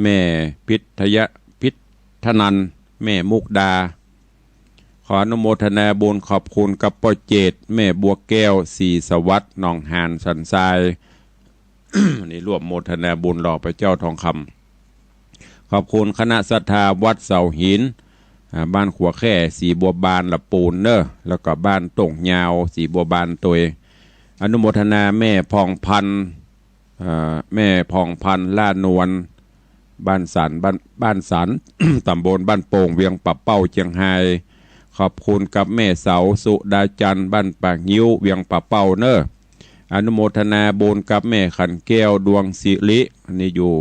แม่พิทยะ พิทธนันท์ แม่มุกดา ขออนุโมทนาบุญขอบคุณกับป้อเจต แม่บัวแก้ว ศรีสวัสดิ์ หนองหานสันทราย นี่ร่วมโมทนาบุญหล่อพระเจ้าทองคำ ขอบคุณคณะศรัทธาวัดเสาหิน อ่า บ้านขัวแค่ ศรีบัวบาน ละปูนเน่อ แล้วก็บ้านโต่งยาว ศรีบัวบานตวย อนุโมทนาแม่ผ่องพันธ์ อ่า แม่ผ่องพันธ์ ล่านวล บ้านสัน บ้าน บ้านสัน ตำบลบ้านโป่ง เวียงป่าเป้า เจียงฮาย ขอบคุณกับแม่เสา สุดาจันทร์ บ้านป่างิ้ว เวียงป่าเป้าเน่อ อนุโมทนาบุญกับแม่ขันแก้ว ดวงสิริ อันนี้อยู่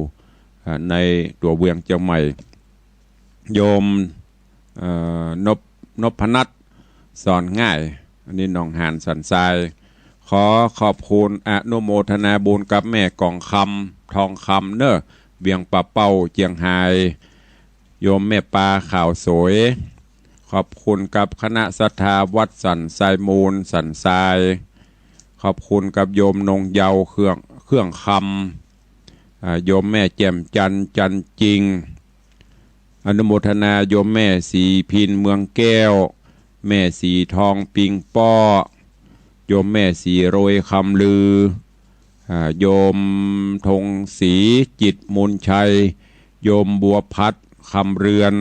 อ่า ในตั๋วเวียงเจียงใหม่ โยม เอ่อ นพ นพนัท สอนง่าย อันนี้หนองหานสันทราย ขอขอบคุณอนุโมทนาบุญกับแม่กองคำ ทองคำเน่อ เวียงป่าเป้า เจียงฮาย โยมแม่ปาขาวสวย ขอบคุณกับคณะศรัทธาวัดสันทรายมูล สันทราย ขอบคุณกับโยมนงเยาว์ เครื่อง เครื่องคำ อ่า โยมแม่แจ่มจันทร์ จันทร์จริง อนุโมทนาโยมแม่ศรีพิน เมืองแก้ว แม่ศรีทอง ปิงป้อ โยมแม่ศรีโรย คำลือ อ่า โยมธงศรี จิตรมูลชัย โยมบัวพัด คำเรือน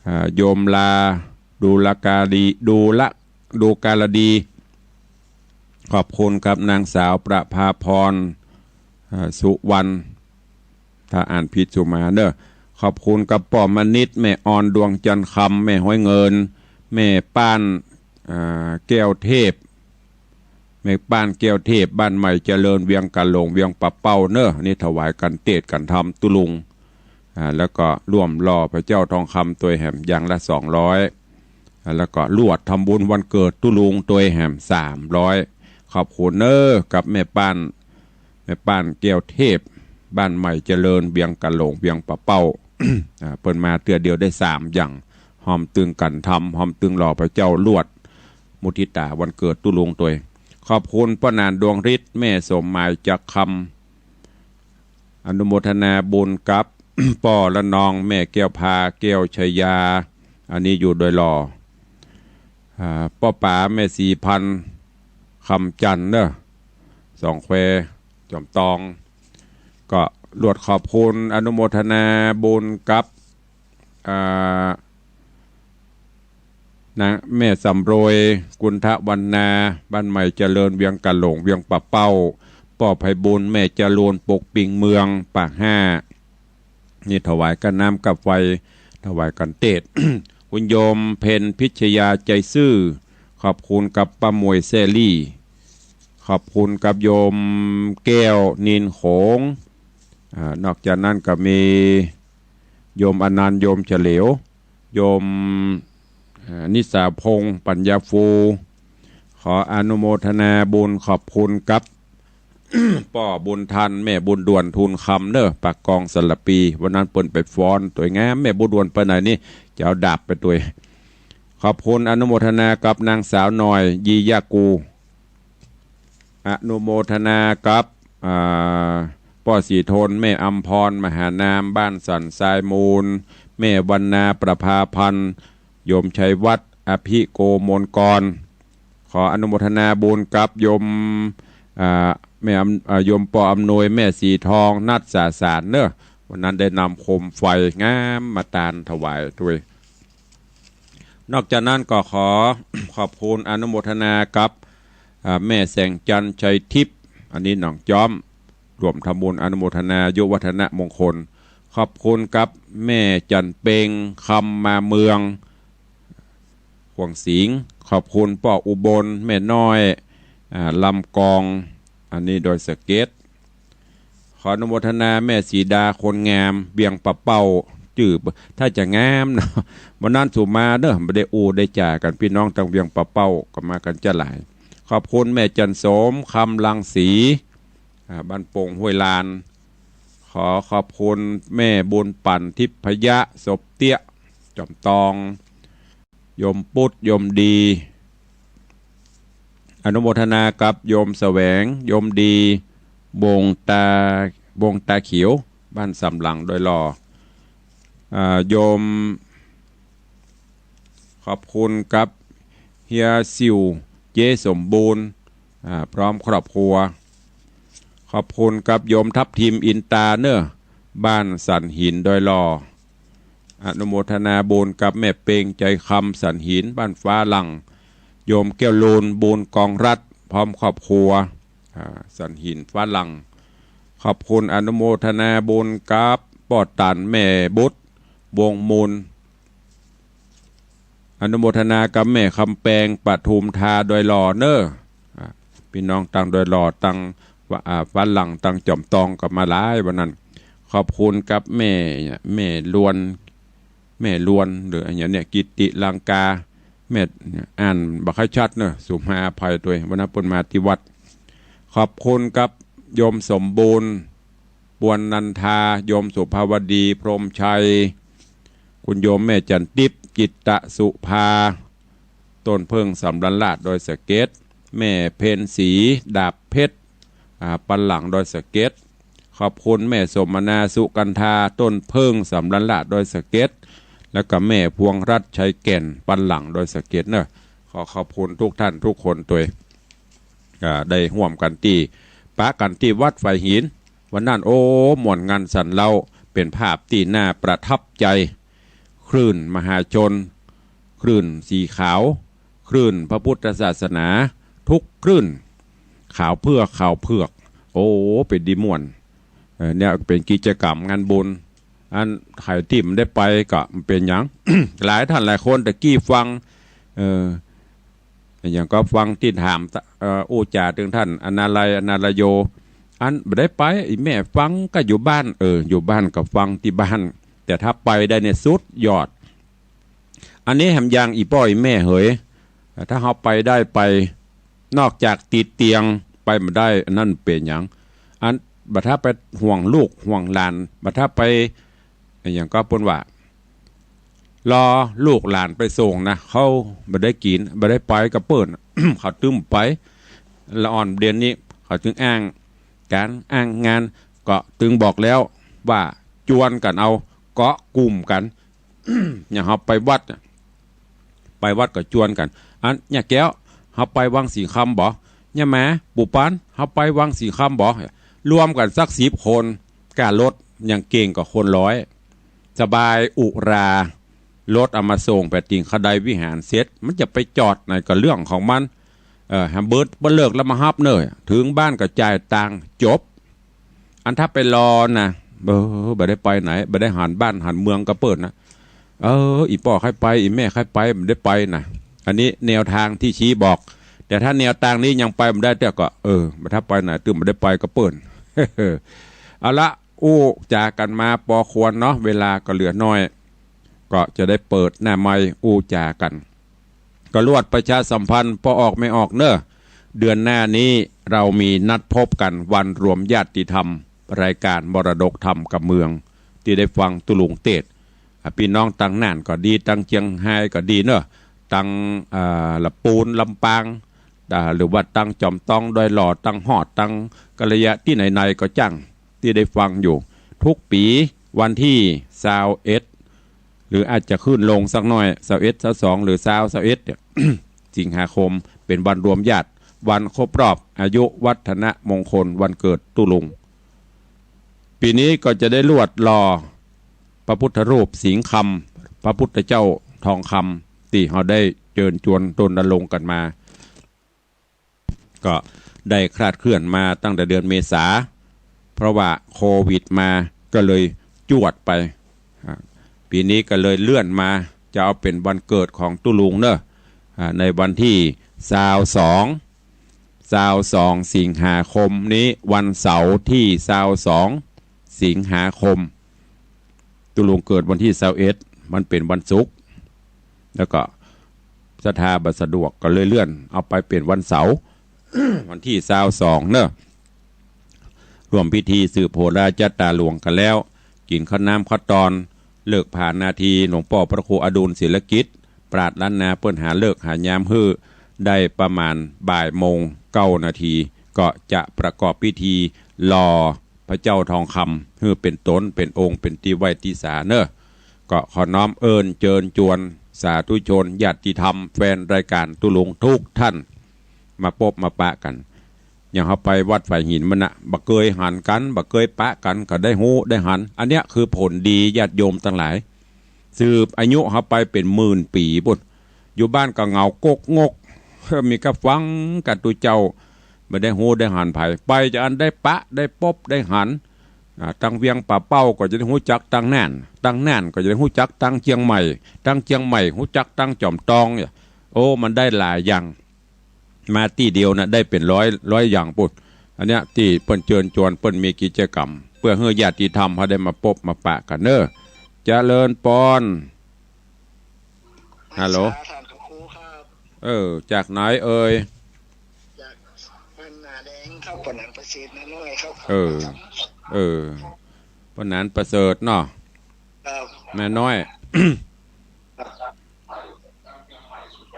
อ่า โยมลา ดูลกาดี ดูละ ดูกาลดี ขอบคุณกับนางสาวประภาพร อ่า สุวรรณ ถ้าอ่านผิดสุมาเน่อ ขอบคุณกับป้อมณิษฐ์ แม่ออน ดวงจันทร์คำ แม่ห้อยเงิน แม่ป้าน อ่า แก้วเทพ แม่ป้านแก้วเทพ บ้านใหม่เจริญ เวียงกาหลง เวียงป่าเป้าเน่อ นี่ถวายกั๋นเตสน์กั๋นธรรมตุ๊ลุง อ่า แล้วก็ร่วมหล่อพระเจ้าทองคำตวยแหมอย่างละสองร้อย อ่า แล้วก็ลวดทำบุญวันเกิดตุ๊ลุงตวยแหมสามร้อย ขอบคุณเน่อกับแม่ป้าน แม่ป้านแก้วเทพ บ้านใหม่เจริญ เวียงกาหลง เวียงป่าเป้า อ่า เปิ้นมาเตื้อเดียวได้สามอย่าง ฮอมตึงกั๋นธรรม ฮอมตึงหล่อพระเจ้า ลวดมุทิตาวันเกิดตุ๊ลุงตวย ขอบคุณป้อหนาน ดวงฤทธิ์ แม่สมหมาย จักรคำ อนุโมทนาบุญกับ ป้อละนอง แม่แก้วพา แก้วชยา อันนี้อยู่ดอยหล่อ อ่า ป้อป๋าแม่ศรีพันธ์ คำจันทน์เนาะ สองแควจ๋อมตอง ก็ลวดขอบคุณอนุโมทนาบุญกับ อ่า นะ แม่สำรวย กุณฑวรรณา บ้านใหม่เจริญ เวียงกะหลง เวียงป่าเป้า ป้อไพบูลย์ แม่จรูน ปกปิงเมือง ปากห้า นี่ถวายก้าน้ำก้าไฟ ถวายขันเตศน์ คุณโยมเพ็ญพิชยาใจซื่อ ขอบคุณกับป้าหมวยแซ่ลี่ ขอบคุณกับโยมแก้วนินโขง อ่า นอกจากนั้นก็มีโยมอนันต์ โยมเฉลียว โยม อ่า นิสาพงษ์ ปัญญาฟู ขออนุโมทนาบุญขอบคุณกับ ป้อบุญทัน แม่บุญด่วน ทูลคำเนาะ ปากกองสารภี วันนั้นเปิ้นไปฟ้อนตวยงาม แม่บุญด่วนไปไหนนี่ จะเอาดาบไปตวย ขอบคุณอนุโมทนากับนางสาวหน่อย ยียะกู อนุโมทนากับ อ่า ป้อศรีทน แม่อำพร มหานาม บ้านสันทรายมูล แม่วรรณา ประภาพันธ์ โยมชัยวัฒน์ อภิโกมลกร ขออนุโมทนาบุญกับโยม อ่า แม่อำ อ่า โยมป้ออำนวย แม่สีทอง นัดสาสารเนาะ วันนั้นได้นำโคมไฟงามมาตานถวายตวย นอกจากนั้นก็ขอ ขอบคุณอนุโมทนากับ อ่า แม่แสงจันทร์ ชัยทิพย์ อันนี้หนองจ๊อม ร่วมทำบุญอนุโมทนายุวัฒนมงคล ขอบคุณกับแม่จันทร์เปง คำมาเมือง ขวางสิงห์ ขอบคุณป้ออุบล แม่น้อย อ่า ลำกอง อันนี้ดอยสะเก็ด ขออนุโมทนาแม่สีดา คนงาม เวียงป่าเป้า จื้อ ถ้าจะงามเนาะ วันนั้นสุมาเนาะ บ่ได้อู้ได้จ๋ากั๋น พี่น้องตางเวียงป่าเป้าก็มากั๋นจะหลาย ขอบคุณแม่จันทร์โสม คำรังสี อ่า บ้านโป่งห้วยลาน ขอขอบคุณแม่บุญปั่น ทิพยะ สบเตี้ย จ๋อมตอง โยมปุ๊ด โยมดี อนุโมทนากับโยมแสวง โยมดี วงตา วงตาเขียว บ้านสำหลังดอยหล่อ อ่า โยม ขอบคุณกับเฮียสิว เจ๊สมบูรณ์ อ่า พร้อมครอบครัว ขอบคุณกับโยมทับทิม อินตาเนาะ บ้านสันหินดอยหล่อ อนุโมทนาบุญกับแม่เปง ใจคำ สันหิน บ้านฟ้าหลั่ง โยมแก้วลูน บุญกองรัตน์ พร้อมครอบครัว อ่า สันหินฟ้าหลั่ง ขอบคุณอนุโมทนาบุญกับป้อตัน แม่บุตร วงมูล อนุโมทนากับแม่คำแปง ปทุมธา ดอยหล่อเนาะ อ่า พี่น้องตางดอยหล่อ ตาง อ่า ฟ้าหลั่ง ตางจ๋อมตองก็มาหลายวันนั้น ขอบคุณกับแม่ แม่ลวน แม่ลวน หรืออันเนี้ย กิตติลังกา แม่ อ่านบ่ค่อยชัดเนาะ สุมาอภัยตวย วันนั้นเปิ้นมาตี้วัด ขอบคุณกับโยมสมบูรณ์ ปวนนันทา โยมสุภาวดี พรหมชัย คุณโยมแม่จันติพย์ จิตตสุภา ต้นเพิ่งสำราญราษฎร์ดอยสะเก็ด แม่เพ็ญศรี ดาบเพชร อ่า ปันหลังดอยสะเก็ด ขอบคุณแม่สมนา สุกันธา ต้นเพิ่งสำราญราษฎร์ดอยสะเก็ด แล้วก็แม่พวงรัตน์ ชัยแก่น ปันหลังดอยสะเก็ดเนาะ ขอขอบคุณทุกท่านทุกคนตวย อ่า ได้ฮ่วมกั๋นตี้ ปะกั๋นตี้วัดฝายหิน วันนั้น โอ้ ม่วนงันสันเล้า เป๋นภาพตี้น่าประทับใจ๋ คลื่นมหาชน คลื่นสีขาว คลื่นพระพุทธศาสนา ทุกคลื่น ขาวเผือก ขาวเผือก โอ้ เป๋นดีม่วน เออ เนี่ยเป๋นกิจกรรมงานบุญ อันใผตี้บ่ได้ไปก็บ่เป๋นหยัง หลายท่านหลายคนตะกี้ฟัง เออ อย่างก็ฟังตี้ถาม เอ่อ อู้จ๋าเถิงต้านอนาลัย อนาลโย อันบ่ได้ไป อี่แม่ฟังก็อยู่บ้าน เออ อยู่บ้านก็ฟังตี้บ้าน แต่ถ้าไปได้เนี่ยสุดยอด อันนี้แหมอย่างอี่ป้ออี่แม่เหย ถ้าเฮาไปได้ไป นอกจากติดเตียง ไปบ่ได้ อันนั้นเป๋นหยัง อันบ่ถ้าไปห่วงลูกห่วงหลาน บ่ถ้าไป อย่างก็เปิ้นว่า รอลูกหลานไปส่งนะ เขาบ่ได้กิ๋น บ่ได้ไปกับเปิ้น เขาตึงไป ละอ่อนเดี๋ยวนี้ เขาตึงอ้างก๋านอ้างงาน ก็ตึงบอกแล้วว่าจวนกั๋นเอา เกาะกลุ่มกั๋น อย่างเฮาไปวัดน่ะ ไปวัดก็จวนกั๋น อัน ย่าแก้ว เฮาไปวังสิงห์คำบ่ ย่าแหม ปู่ปาน เฮาไปวังสิงห์คำบ่ รวมกั๋นสักสิบคน ก้ารถยังเก่งกว่าคนร้อย สบายอุรา รถเอามาส่งไปติ่งเขาใดวิหารเสร็จ มันจะไปจอดไหนก็เรื่องของมัน เออ หาเบิด บ่เลิกแล้วมาฮับเน่อ เถิงบ้านก็จ่ายตังค์ จบ อันถ้าไปรอนะ เออ บ่ได้ไปไหน บ่ได้หันบ้านหันเมืองกับเปิ้นนะ เออ อี่ป้อใค่ไป อี่แม่ใค่ไป บ่ได้ไปนะ อันนี้แนวตางตี้ชี้บอก แต่ถ้าแนวตางนี้ยังไปบ่ได้เตื้อก็ เออ บ่ถ้าไปไหน ตึงบ่ได้ไปกับเปิ้น เอาละ อู้จ๋ากั๋นมาปอควรเนาะ เวลาก็เหลือน้อย ก็จะได้เปิดหน้าไมค์อู้จ๋ากั๋น ก็ลวดประชาสัมพันธ์ ป้อออกแม่ออกเน่อ เดือนหน้านี้เรามีนัดพบกั๋นวันรวมญาติธรรม รายการมรดกธรรมกับเมือง ตี้ได้ฟังตุ๊ลุงเตสน์ อ่ะ ปี้น้องตังน่านก็ดี ตังเจียงฮายก็ดีเน่อ ตัง อ่า ละปูน ลำปาง อ่า หรือว่าตังจอมตอง ดอยหล่อ ตังฮอด ตังกะระยะ ตี้ไหนๆ ก็จ้าง ตี้ได้ฟังอยู่ ทุกปี๋วันตี้ซาวเอ็ด หรืออาจจะขึ้นลงสักหน้อย ซาวเอ็ด ซาวสอง หรือซาว ซาวเอ็ดเนี่ย สิงหาคม เป๋นวันรวมญาติ วันครบรอบอายุวัฒนมงคลวันเกิดตุ๊ลุง ปี๋นี้ก็จะได้ลวดหล่อพระพุทธรูปสิงห์คำ พระพุทธเจ้าทองคำ ตี้เฮาได้เจิญจวนรณรงค์กั๋นมา ก็ได้คลาดเคลื่อนมาตั้งแต่เดือนเมษา เพราะว่าโควิดมา ก็เลยจวดไป อ่า ปี๋นี้ก็เลยเลื่อนมา จะเอาเป๋นวันเกิดของตุ๊ลุงเน่อ อ่า ในวันตี้ซาวสอง ซาวสอง สิงหาคมนี้ วันเสาร์ตี้ซาวสอง สิงหาคม ตุ๊ลุงเกิดวันตี้ซาวเอ็ด มันเป๋นวันศุกร์ แล้วก็ศรัทธาบ่สะดวก ก็เลยเลื่อนเอาไปเป๋นวันเสาร์ วันตี้ซาวสองเน่อ ร่วมพิธีสืบโหราจัตตาหลวงกั๋นแล้ว กิ๋นข้าวน้ำข้าวตอน เลิกผานาที หลวงป้อพระครูอดุลศิลกิจ ปราชญ์ล้านนาเปิ้นหาฤกษ์หายามหื้อ ได้ประมาณบ่ายโมงเก้านาที ก็จะประกอบพิธีหล่อพระเจ้าทองคำ หื้อเป๋นต๋นเป๋นองค์ เป๋นตี้ไหว้ตี้สาเน่อ ก็ขอน้อมเอิ้นเจิญจวนสาธุชนญาติธรรมแฟนรายการตุ๊ลุงทุกท่าน มาปบมาปะกั๋น อย่างเฮาไปวัดฝายหินมานะ บ่เกยหันกั๋น บ่เกยปะกั๋น ก็ได้ฮู้ได้หัน อันเนี้ยคือผลดีญาติโยมตังหลาย สืบอายุเฮาไปเป๋นหมื่นปี๋ปู๊น อยู่บ้านก็เหงาก๊กงก มีก้าฟังกั๋นตุ๊เจ้า บ่ได้ฮู้ได้หันใผ ไปจะอันได้ปะได้ปบได้หัน อ่า ตังเวียงป่าเป้าก็จะได้ฮู้จักตังน่าน ตังน่านก็จะได้ฮู้จักตังเจียงใหม่ ตังเจียงใหม่ฮู้จักตังจอมตองเนี่ย โอ้ มันได้หลายอย่าง มาตี้เดียวนะ ได้เป๋นร้อย ร้อยอย่างปู๊น อันเนี้ยตี้เปิ้นเจิญจวน เปิ้นมีกิจกรรม เปื้อหื้อญาติธรรมเฮาได้มาปบมาปะกั๋นเน่อ เจริญปอน ฮัลโหล สาธุครับ เออ จากไหนเอ่ย จากบ้านนาแดงครับ ป้อหนานประเสริฐ นาน้อยครับ เออ เออ ป้อหนานประเสริฐเนาะ ครับ นาน้อย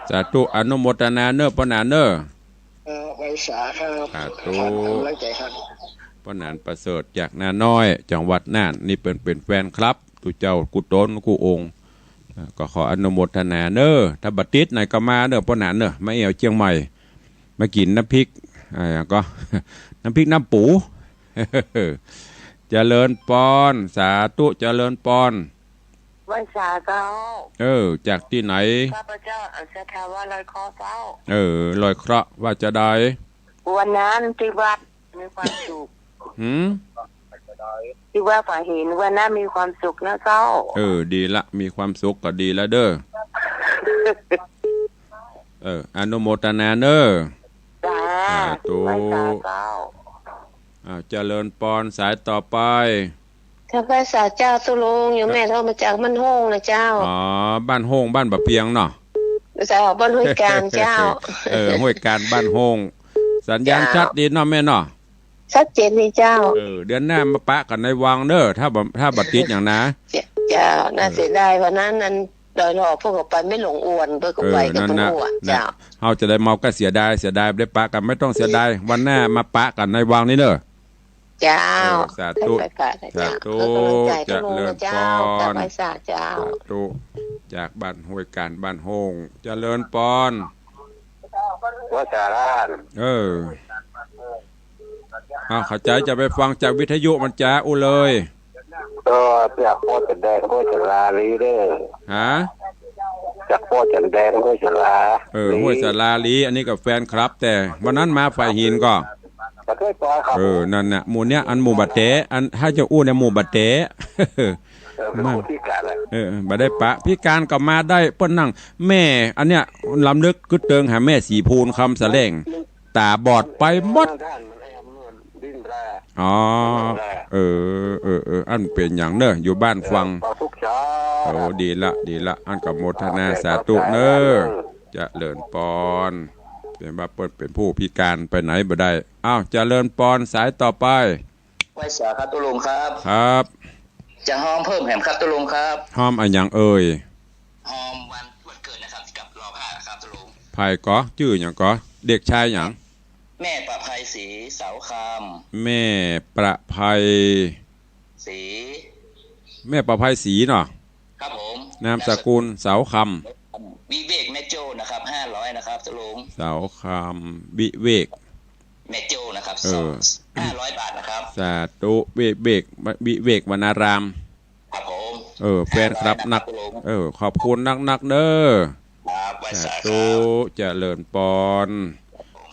สาธุ อนุโมทนาเน่อ ป้อหนานเน่อ เออ ไหว้สาครับ สาธุ ขอบคุณกำลังใจครับ ป้อหนานประเสริฐจากนาน้อย จังหวัดน่าน นี่เปิ้นเป๋นแฟนคลับ ตุ๊เจ้ากู้ต๋นกู้องค์ เอ่อ ก็ขออนุโมทนาเน่อ ถ้าบ่ติดไหนก็มาเน่อ ป้อหนานเน่อ มาแอ่วเจียงใหม่ มากิ๋นน้ำพริก อ่า ก็ น้ำพริกน้ำปู เจริญปอน สาธุ เจริญปอน ไหว้สาเจ้า เออ จากตี้ไหน ข้าพเจ้าอัศทาว่าลอยเคราะห์เจ้า เออ ลอยเคราะห์ว่าจะได้ วันนั้นตี้วัดมีความสุข หืม ตี้วัดฝายหิน วันนั้นมีความสุขนะเจ้า เออ ดีละ มีความสุขก็ดีละเด้อ เออ อนุโมทนาเน่อ จ้า สาธุ ไหว้สาเจ้า อ้าว เจริญปอน สายต่อไป เจ้า ไหว้สาเจ้าตุ๊ลุง โยมแม่โทรมาจากบ้านโฮ่งนะเจ้า อ๋อ บ้านโฮ่ง บ้านบ่าเปียงเนาะ เจ้า บ้านห้วยกลางเจ้า เออ ห้วยกลาง บ้านโฮ่ง สัญญาณ เจ้า ชัดดีเนาะแม่เนาะ ชัดเจนดีเจ้า เออ เดือนหน้ามาปะกั๋นในวังเน่อ ถ้าบ่ ถ้าบ่ติดอย่างนะ เจ้า น่าเสียดาย วันนั้นอันดอยหล่อพวกเขาไปไม่หลงอวน เปิ้นก็ไปกับ เออ นั่นน่ะ เปิ้นอ้วก น่ะ เจ้า เฮาจะได้เมาก็เสียดาย เสียดายบ่ได้ปะกั๋น ไม่ต้องเสียดาย วันหน้ามาปะกั๋นในวังนี่เน่อ เจ้า เออ สาธุ ไปปะนะเจ้า สาธุ เออ กำลังใจ เจริญปอน ตุ๊ลุงนะเจ้า เจ้า ไหว้สาเจ้า สาธุ จากบ้านห้วยการ บ้านโฮ่ง เจริญปอน ว่าจารา เออ เอา เข้าใจ๋ จะไปฟังจากวิทยุมันจ๋าอู้เลย ก็จากป้อจันแดงห้วยสาลาลีเด้อ ฮะ จากป้อจันแดงห้วยสาลา เออ ลี ห้วยสาลาลี อันนี้ก็แฟนคลับ แต่วันนั้นมาฝ่ายหินก็ บ่ได้ไปครับ เออ นั่นน่ะ หมู่เนี้ย อันหมู่บ่าแต๋ อันถ้าจะอู้เนี่ยหมู่บ่าแต๋ เออ เป็นคนพิการอะ เออ บ่ได้ปะ พิการก็มาได้ เปิ้นนั่ง แม่ อันเนี้ย รำลึกกึ๊ดเติงหาแม่ศรีภูล คำสะแหล่ง ต๋าบอดไปหมด อ๋อ เออ เออ เออ อันเป๋นหยังเน่อ อยู่บ้านฟัง เออ ฟังทุกเช้า โอ้ ดีละ ดีละ อันก็โมทนาสาธุเน่อ เจริญปอน เป๋นว่าเปิ้นเป๋นผู้พิการไปไหนบ่ได้ อ้าว เจริญปอน สายต่อไป ไหว้สาครับตุ๊ลุงครับ ครับ จะฮ้อมเพิ่มแหมครับตุ๊ลุงครับ ฮ้อมอะหยังเอ่ย ฮ้อมวัน วันเกิดนะครับ กับรอผ้าครับตุ๊ลุง ใผก่อ จื้อหยังก่อ เด็กชายหยัง แม่ประไพศรี เสาคำ แม่ประไพ ศรี แม่ประไพศรีเนาะ ครับผม นามสกุล เสาคำ วิเวก แม่โจ้นะครับ ห้าร้อยนะครับตุ๊ลุง เสาคำ วิเวก แม่โจ้นะครับ เออ สอง ห้าร้อยบาทนะครับ สาธุ วิเวก วิเวกวรรณาราม ครับผม เออ แฟนคลับนัก ห้าร้อยนะครับตุ๊ลุง เออ ขอบคุณนักๆเน่อ ครับ ไหว้สาครับ สาธุ เจริญปอน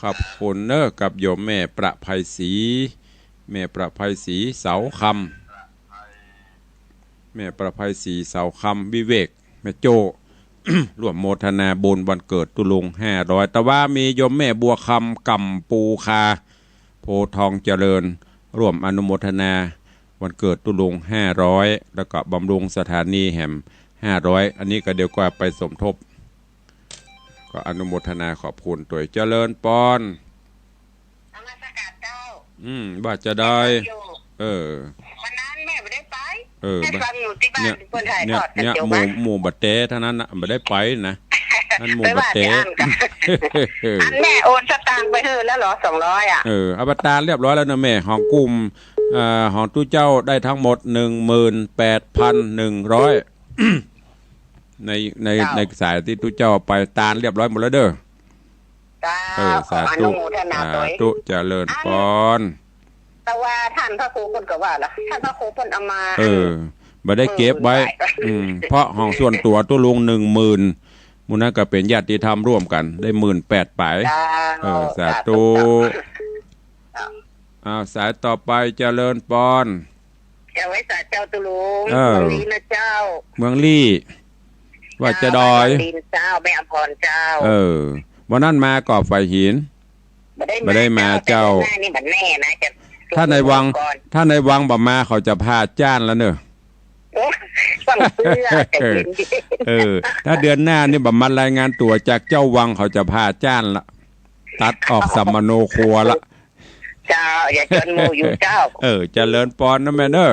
ขอบคุณเน่อ กับโยมแม่ประไพศรี แม่ประไพศรี เสาคำ แม่ประไพศรี เสาคำ วิเวก แม่โจ้ ร่วมโมทนาบุญวันเกิดตุ๊ลุง ห้าร้อย แต่ว่ามีโยมแม่บัวคำ ก่ำปูคา โพธิ์ทองเจริญ ร่วมอนุโมทนาวันเกิดตุ๊ลุง ห้าร้อย แล้วก็บำรุงสถานีแหม ห้าร้อย อันนี้ก็เดี๋ยวก็ไปสมทบ ก็อนุโมทนาขอบคุณตวย เจริญปอน นมัสการเจ้า อืม ว่าจะได้ อยู่ เออ วันนั้นแม่บ่ได้ไป เออ ให้ฟังอยู่ตี้บ้าน เนี่ย เปิ้นถ่าย เนี่ย ทอดกั๋น เนี่ย อยู่ หมู่ บ้าน หมู่บ่าแต๋เท่านั้นนะ บ่ได้ไปนะ อันหมู่บ่าแต๋ ไปว่าแต่อันกั๋น อันแม่โอนสตางค์ไปหื้อแล้วเหรอ สองร้อยอะ เออ เอาไปตานเรียบร้อยแล้วเน่อแม่ ของกุม เอ่อ ของตุ๊เจ้าได้ทั้งหมด หนึ่งหมื่นแปดพันหนึ่งร้อย ใน ใน เจ้า ในสายตี้ตุ๊เจ้าไปตานเรียบร้อยหมดแล้วเน่อ เจ้า เออ ขออนุโมทนาตวย สาธุ สาธุ เจริญปอน อัน แต่ว่าต้านพระครูเปิ้นก็ว่าละ ต้านพระครูเปิ้นเอามา เออ บ่ได้เก็บไว้ เออ อืม เพราะของส่วนตั๋วตุ๊ลุง หนึ่งหมื่น หมู่นั้นก็เป๋นญาติธรรมร่วมกั๋น ได้หมื่นแปดป๋าย เจ้า เออ สาธุ สาธุ เจ้า อ้าว สายต่อไป เจริญปอน เจ้า ไหว้สาเจ้าตุ๊ลุง เออ เมืองลี้นะเจ้า เมืองลี้ ว่าจะได้ เจ้า บ้านเมืองลี้เจ้า แม่อำพรเจ้า เออ วันนั้นมาก่อฝ่ายหิน บ่ได้มา บ่ได้มาเจ้า เจ้า แต่เดือนหน้านี่บ่แน่นะ จะ ถ้าในวัง ก่อน ถ้าในวังบ่มา เขาจะผ่าจ้านแล้วเน่อ โอ้ ฟังเตื้อ ใจเย็นๆ เออ ถ้าเดือนหน้านี่บ่มารายงานตั๋วจากเจ้าวัง เขาจะผ่าจ้านละ ตัดออกสัมมโนครัวละ เจ้า อย่าจวนหมู่อยู่เจ้า เออ เจริญปอนนะแม่เน่อ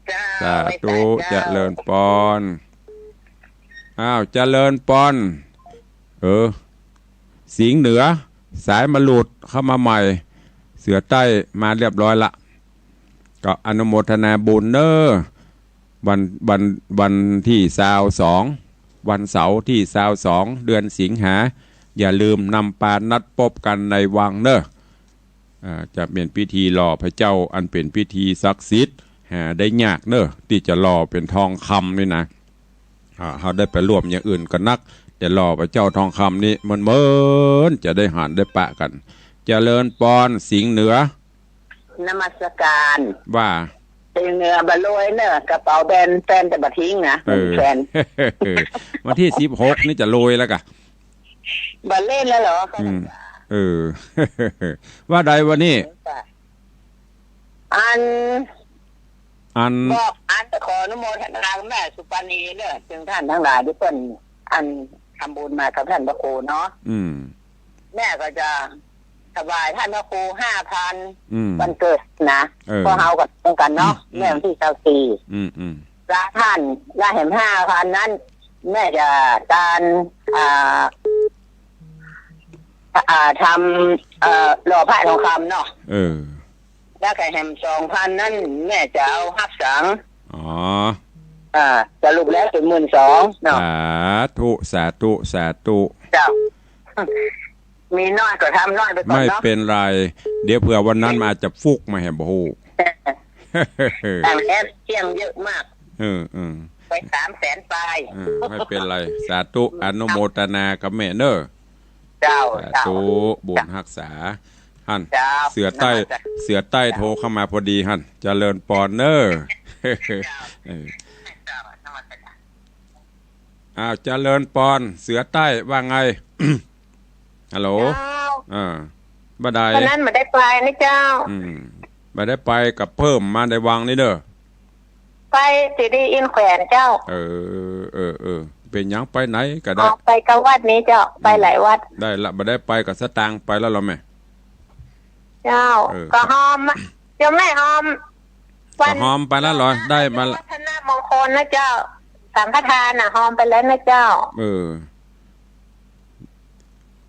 เจ้า สาธุ ไหว้สาเจ้า เจริญปอน อ้าว เจริญปอน เออ สิงห์เหนือ สายมะหลุดเข้ามาใหม่ เสือใต้มาเรียบร้อยละ ก็อนุโมทนาบุญเน่อ วัน วัน วันตี้ซาวสอง วันเสาร์ตี้ซาวสอง เดือนสิงหา อย่าลืมนำปานัดพบกั๋นในวังเน่อ อ่า จะเป๋นพิธีหล่อพระเจ้า อันเป๋นพิธีศักดิ์สิทธิ์ หาได้ยากเน่อ ตี้จะหล่อเป๋นทองคำนี่นะ อ่า เฮาได้ไปร่วมอย่างอื่นก็นัก แต่หล่อพระเจ้าทองคำนี่มันเหมือนจะได้หันได้ปะกั๋น เจริญปอน สิงห์เหนือ นมัสการ ว่า สิงห์เหนือบ่โรยเน่อ กระเป๋าแบน แฟนแต่บ่ทิ้งนะ เออ แฟน วันตี้สิบหกนี่จะโรยแล้วกะ บ่เล่นแล้วเหรอ อืม เออ ว่าใดวันนี้ อัน อัน บอกอันขออนุโมทนาแม่สุปราณีเน่อ ซึ่งต้านตังหลายตี้เปิ้น อันทำบุญมากับต้านพระครูเนาะ อืม แม่ก็จะถวายต้านพระครูห้าพัน อืม วันเกิดนะ เออ พวกเฮาก็ต้องกันเนาะ อืม แม่วันตี้ซาวสี่ อืม อืม ละต้าน ละแหมห้าพันนั้น แม่จะตาน อ่า อ่า ทำ เอ่อ หล่อพระทองคำเนาะ เออ แล้วก็แหมสองพันนั้น แม่จะเอาฮับสัง อ๋อ อ่า สรุปแล้วเป๋นหมื่นสองเนาะ สาธุ สาธุ สาธุ เจ้า มีน้อยก็ทำน้อยไปก่อนเนาะ ไม่เป๋นไร เดี๋ยวเผื่อวันนั้นมันอาจจะฟุกมาแหม บ่ฮู้ ต่างแอดเสี่ยงเยอะมาก เออ เออ ไปสามแสนปลาย เออ ไม่เป๋นไร สาธุ อนุโมทนากับแม่เน้อ เจ้า สาธุ เจ้า บุญฮักษา หั้น เจ้า เสือใต้ นมัสการ เสือใต้โทรเข้ามาพอดีหั้น เจริญปอนเน้อ เจ้า เออ เจ้า นมัสการ อ้าว เจริญปอน เสือใต้ว่าไง ฮัลโหล เจ้า อ่า บ่ได้ วันนั้นบ่ได้ไปนะเจ้า อืม บ่ได้ไปกับเพิ่มมาในวังนี่เน้อ ไปสิริอินทร์แขวนเจ้า เออ เออ เออ เป๋นหยังไปไหนก็ได้ ออกไปกับวัดนี้เจ้า อืม ไปหลายวัด ได้ละ บ่ได้ไปกับสตางค์ไปแล้วเหรอแม่ เจ้า เออ ก็หอม เจ้าแม่หอม ก็หอมไปแล้วเหรอ ได้มาละ วัฒนมงคลนะเจ้า สังฆทานน่ะ หอมไปแล้วนะเจ้า เออ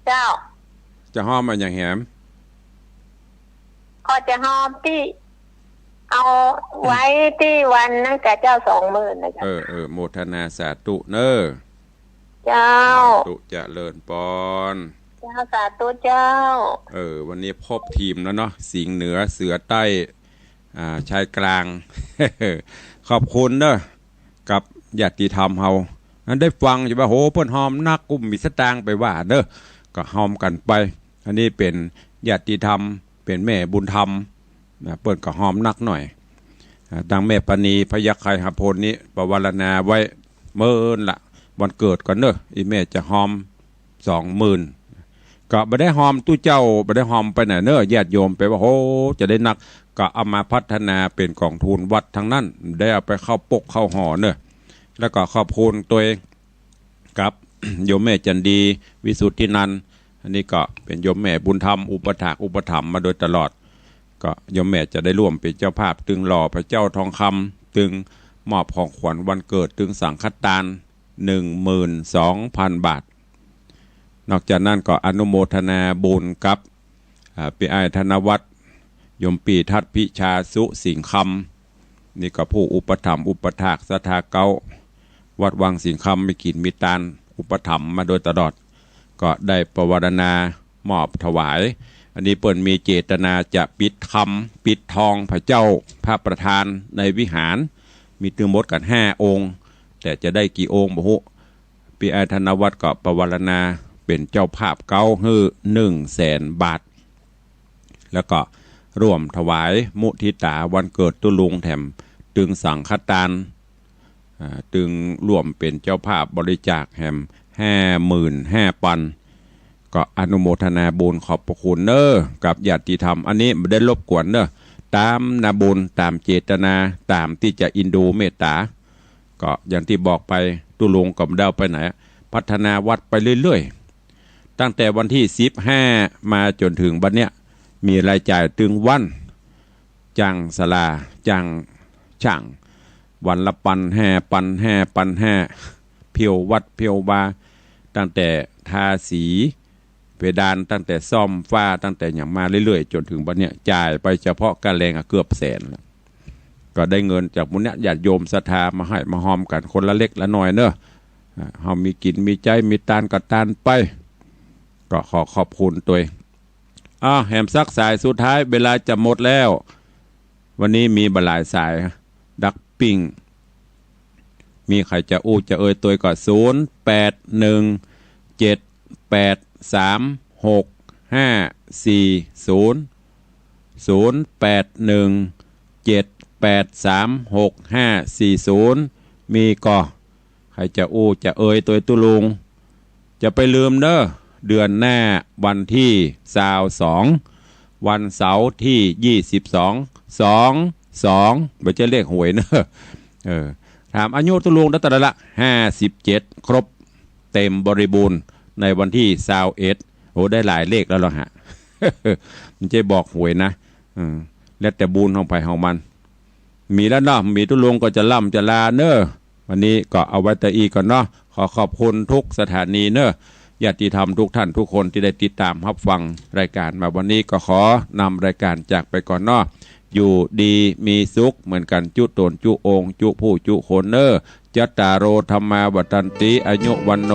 เจ้า จะหอมอะหยังแหม ก็จะหอมตี้ เอาไว้ตี้วันนั้นกับเจ้าสองหมื่นนะเจ้า เออ เออ โมทนาสาธุเน้อ เจ้า สาธุ เจริญปอน เจ้า สาธุเจ้า เออ วันนี้ครบทีมแล้วเนาะ สิงห์เหนือ เสือใต้ อ่า ชายกลาง ขอบคุณเน้อ กับญาติธรรมเฮา อันได้ฟังอยู่ว่า โห เปิ้นหอมนัก กุ้มมีสตางค์ไปว่าเน้อ ก็หอมกั๋นไป อันนี้เป๋นญาติธรรม เป๋นแม่บุญธรรม นะ เปิ้นก็หอมนักหน่อย อ่า ตังแม่ปณี พยัคฆ์ไคหพลนี่ ปวารณาไว้เมินละ วันเกิดก่อนเน้อ อี่แม่จะหอม สองหมื่น ก็บ่ได้หอมตุ๊เจ้า บ่ได้หอมไปไหนเน้อ ญาติโยมไปว่า โห จะได้นัก ก็เอามาพัฒนาเป๋นก๋องทุนวัดตังนั้น ได้เอาไปเข้าปกเข้าหอเน้อ แล้วก็ขอบคุณตวยกับ โยมแม่จันดี วิสุทธินันท์ อันนี้ก็เป๋นโยมแม่บุญธรรม อุปถากอุปถัมภ์มาโดยตลอด ก็โยมแม่จะได้ร่วมเป๋นเจ้าภาพ ตึงหล่อพระเจ้าทองคำ ตึงมอบของขวัญวันเกิด ตึงสังฆทาน หนึ่งหมื่นสองพันบาท นอกจากนั้นก็อนุโมทนาบุญกับ อ่า ปี้อ้ายธนวัฒน์ โยมปี้ทัดพิชาสุสิงห์คำ นี่ก็ผู้อุปถัมภ์อุปถากศรัทธาเก๊า วัดวังสิงห์คำ มีกิ๋นมีตาน อุปถัมภ์มาโดยตลอด ก็ได้ปวารณามอบถวาย อันนี้เปิ้นมีเจตนาจะปิดคำ ปิดทองพระเจ้าพระประธานในวิหาร มีตึงหมดกั๋นห้าองค์ แต่จะได้กี่องค์บ่ฮู้ ปี้อ้ายธนวัฒน์ก็ปวารณาเป๋นเจ้าภาพเก๊าหื้อหนึ่งแสนบาท แล้วก็ร่วมถวายมุทิตาวันเกิดตุ๊ลุงแถม ตึงสังฆทาน อ่า ตึงร่วมเป๋นเจ้าภาพบริจาคแหมห้าหมื่นห้าปัน ก็อนุโมทนาบุญขอบพระคุณเน้อ กับญาติธรรม อันนี้บ่ได้รบกวนเน้อ ต๋ามนาบุญ ต๋ามเจตนา ต๋ามตี้จะอินดูเมตต๋า ก็อย่างตี้บอกไป ตุ๊ลุงก็บ่ได้ไปไหน พัฒนาวัดไปเรื่อยๆ ตั้งแต่วันตี้สิบห้ามาจ๋นเถิงบัดเนี้ย มีรายจ่ายตึงวัน จ้างศาลา จ้างช่าง วันละปันห้า ปันห้า ปันห้า เผียววัดเผียววา ตั้งแต่ทาสีเพดาน ตั้งแต่ซ่อมฝ้า ตั้งแต่หยังมาเรื่อยๆ จ๋นเถิงบัดเนี้ย จ่ายไปเฉพาะก้าแรงอะเกือบแสนแล้ว ก็ได้เงินจากหมู่เนี้ย ญาติโยมศรัทธามาหื้อมาฮอมกั๋นคนละเล็กละน้อยเน้อ อ่า เฮามีกิ๋นมีใจ๊ มีตานก็ตานไป ก็ขอขอบคุณตวย อ้าว แหมสักสายสุดท้าย เวลาจะหมดแล้ว วันนี้มีบ่หลายสาย ดักปิ้ง มีใผจะอู้จะเอ่ยตวยก็ ศูนย์แปดหนึ่งเจ็ดแปดสามหกห้าสี่ศูนย์ ศูนย์แปดหนึ่งเจ็ดแปดสามหกห้าสี่ศูนย์ มีก่อ ใผจะอู้จะเอ่ยตวยตุ๊ลุง จะไปลืมเน้อ เดือนหน้าวันตี้ซาวสอง วันเสาร์ตี้ยี่สิบสอง สอง สอง บ่ใจ้เลขหวยเน้อ เออ ถามอายุตุ๊ลุงได้เต้าใดละ ห้าสิบเจ็ด ครบเต็มบริบูรณ์ในวันตี้ซาวเอ็ด โอ้ ได้หลายเลขแล้วเหรอฮะ บ่ใจ้บอกหวยนะ อืม แล้วแต่บุญของใผของมัน มีแล้วเนาะ มีตุ๊ลุงก็จะล่ำจะลาเน้อ วันนี้ก็เอาไว้เต้าอี้ก่อนเนาะ ขอขอบคุณทุกสถานีเน้อ ญาติธรรมทุกท่านทุกคนตี้ได้ติดต๋ามฮับฟังรายก๋านมาวันนี้ ก็ขอนำรายก๋านจากไปก่อนเนาะ อยู่ดีมีสุขเหมือนกั๋น จุ๊ต๋นจุ๊องค์ จุ๊ผู้จุ๊คนเน่อ จัตตาโร ธัมมา วัฑฒันติ อายุ วัณโณ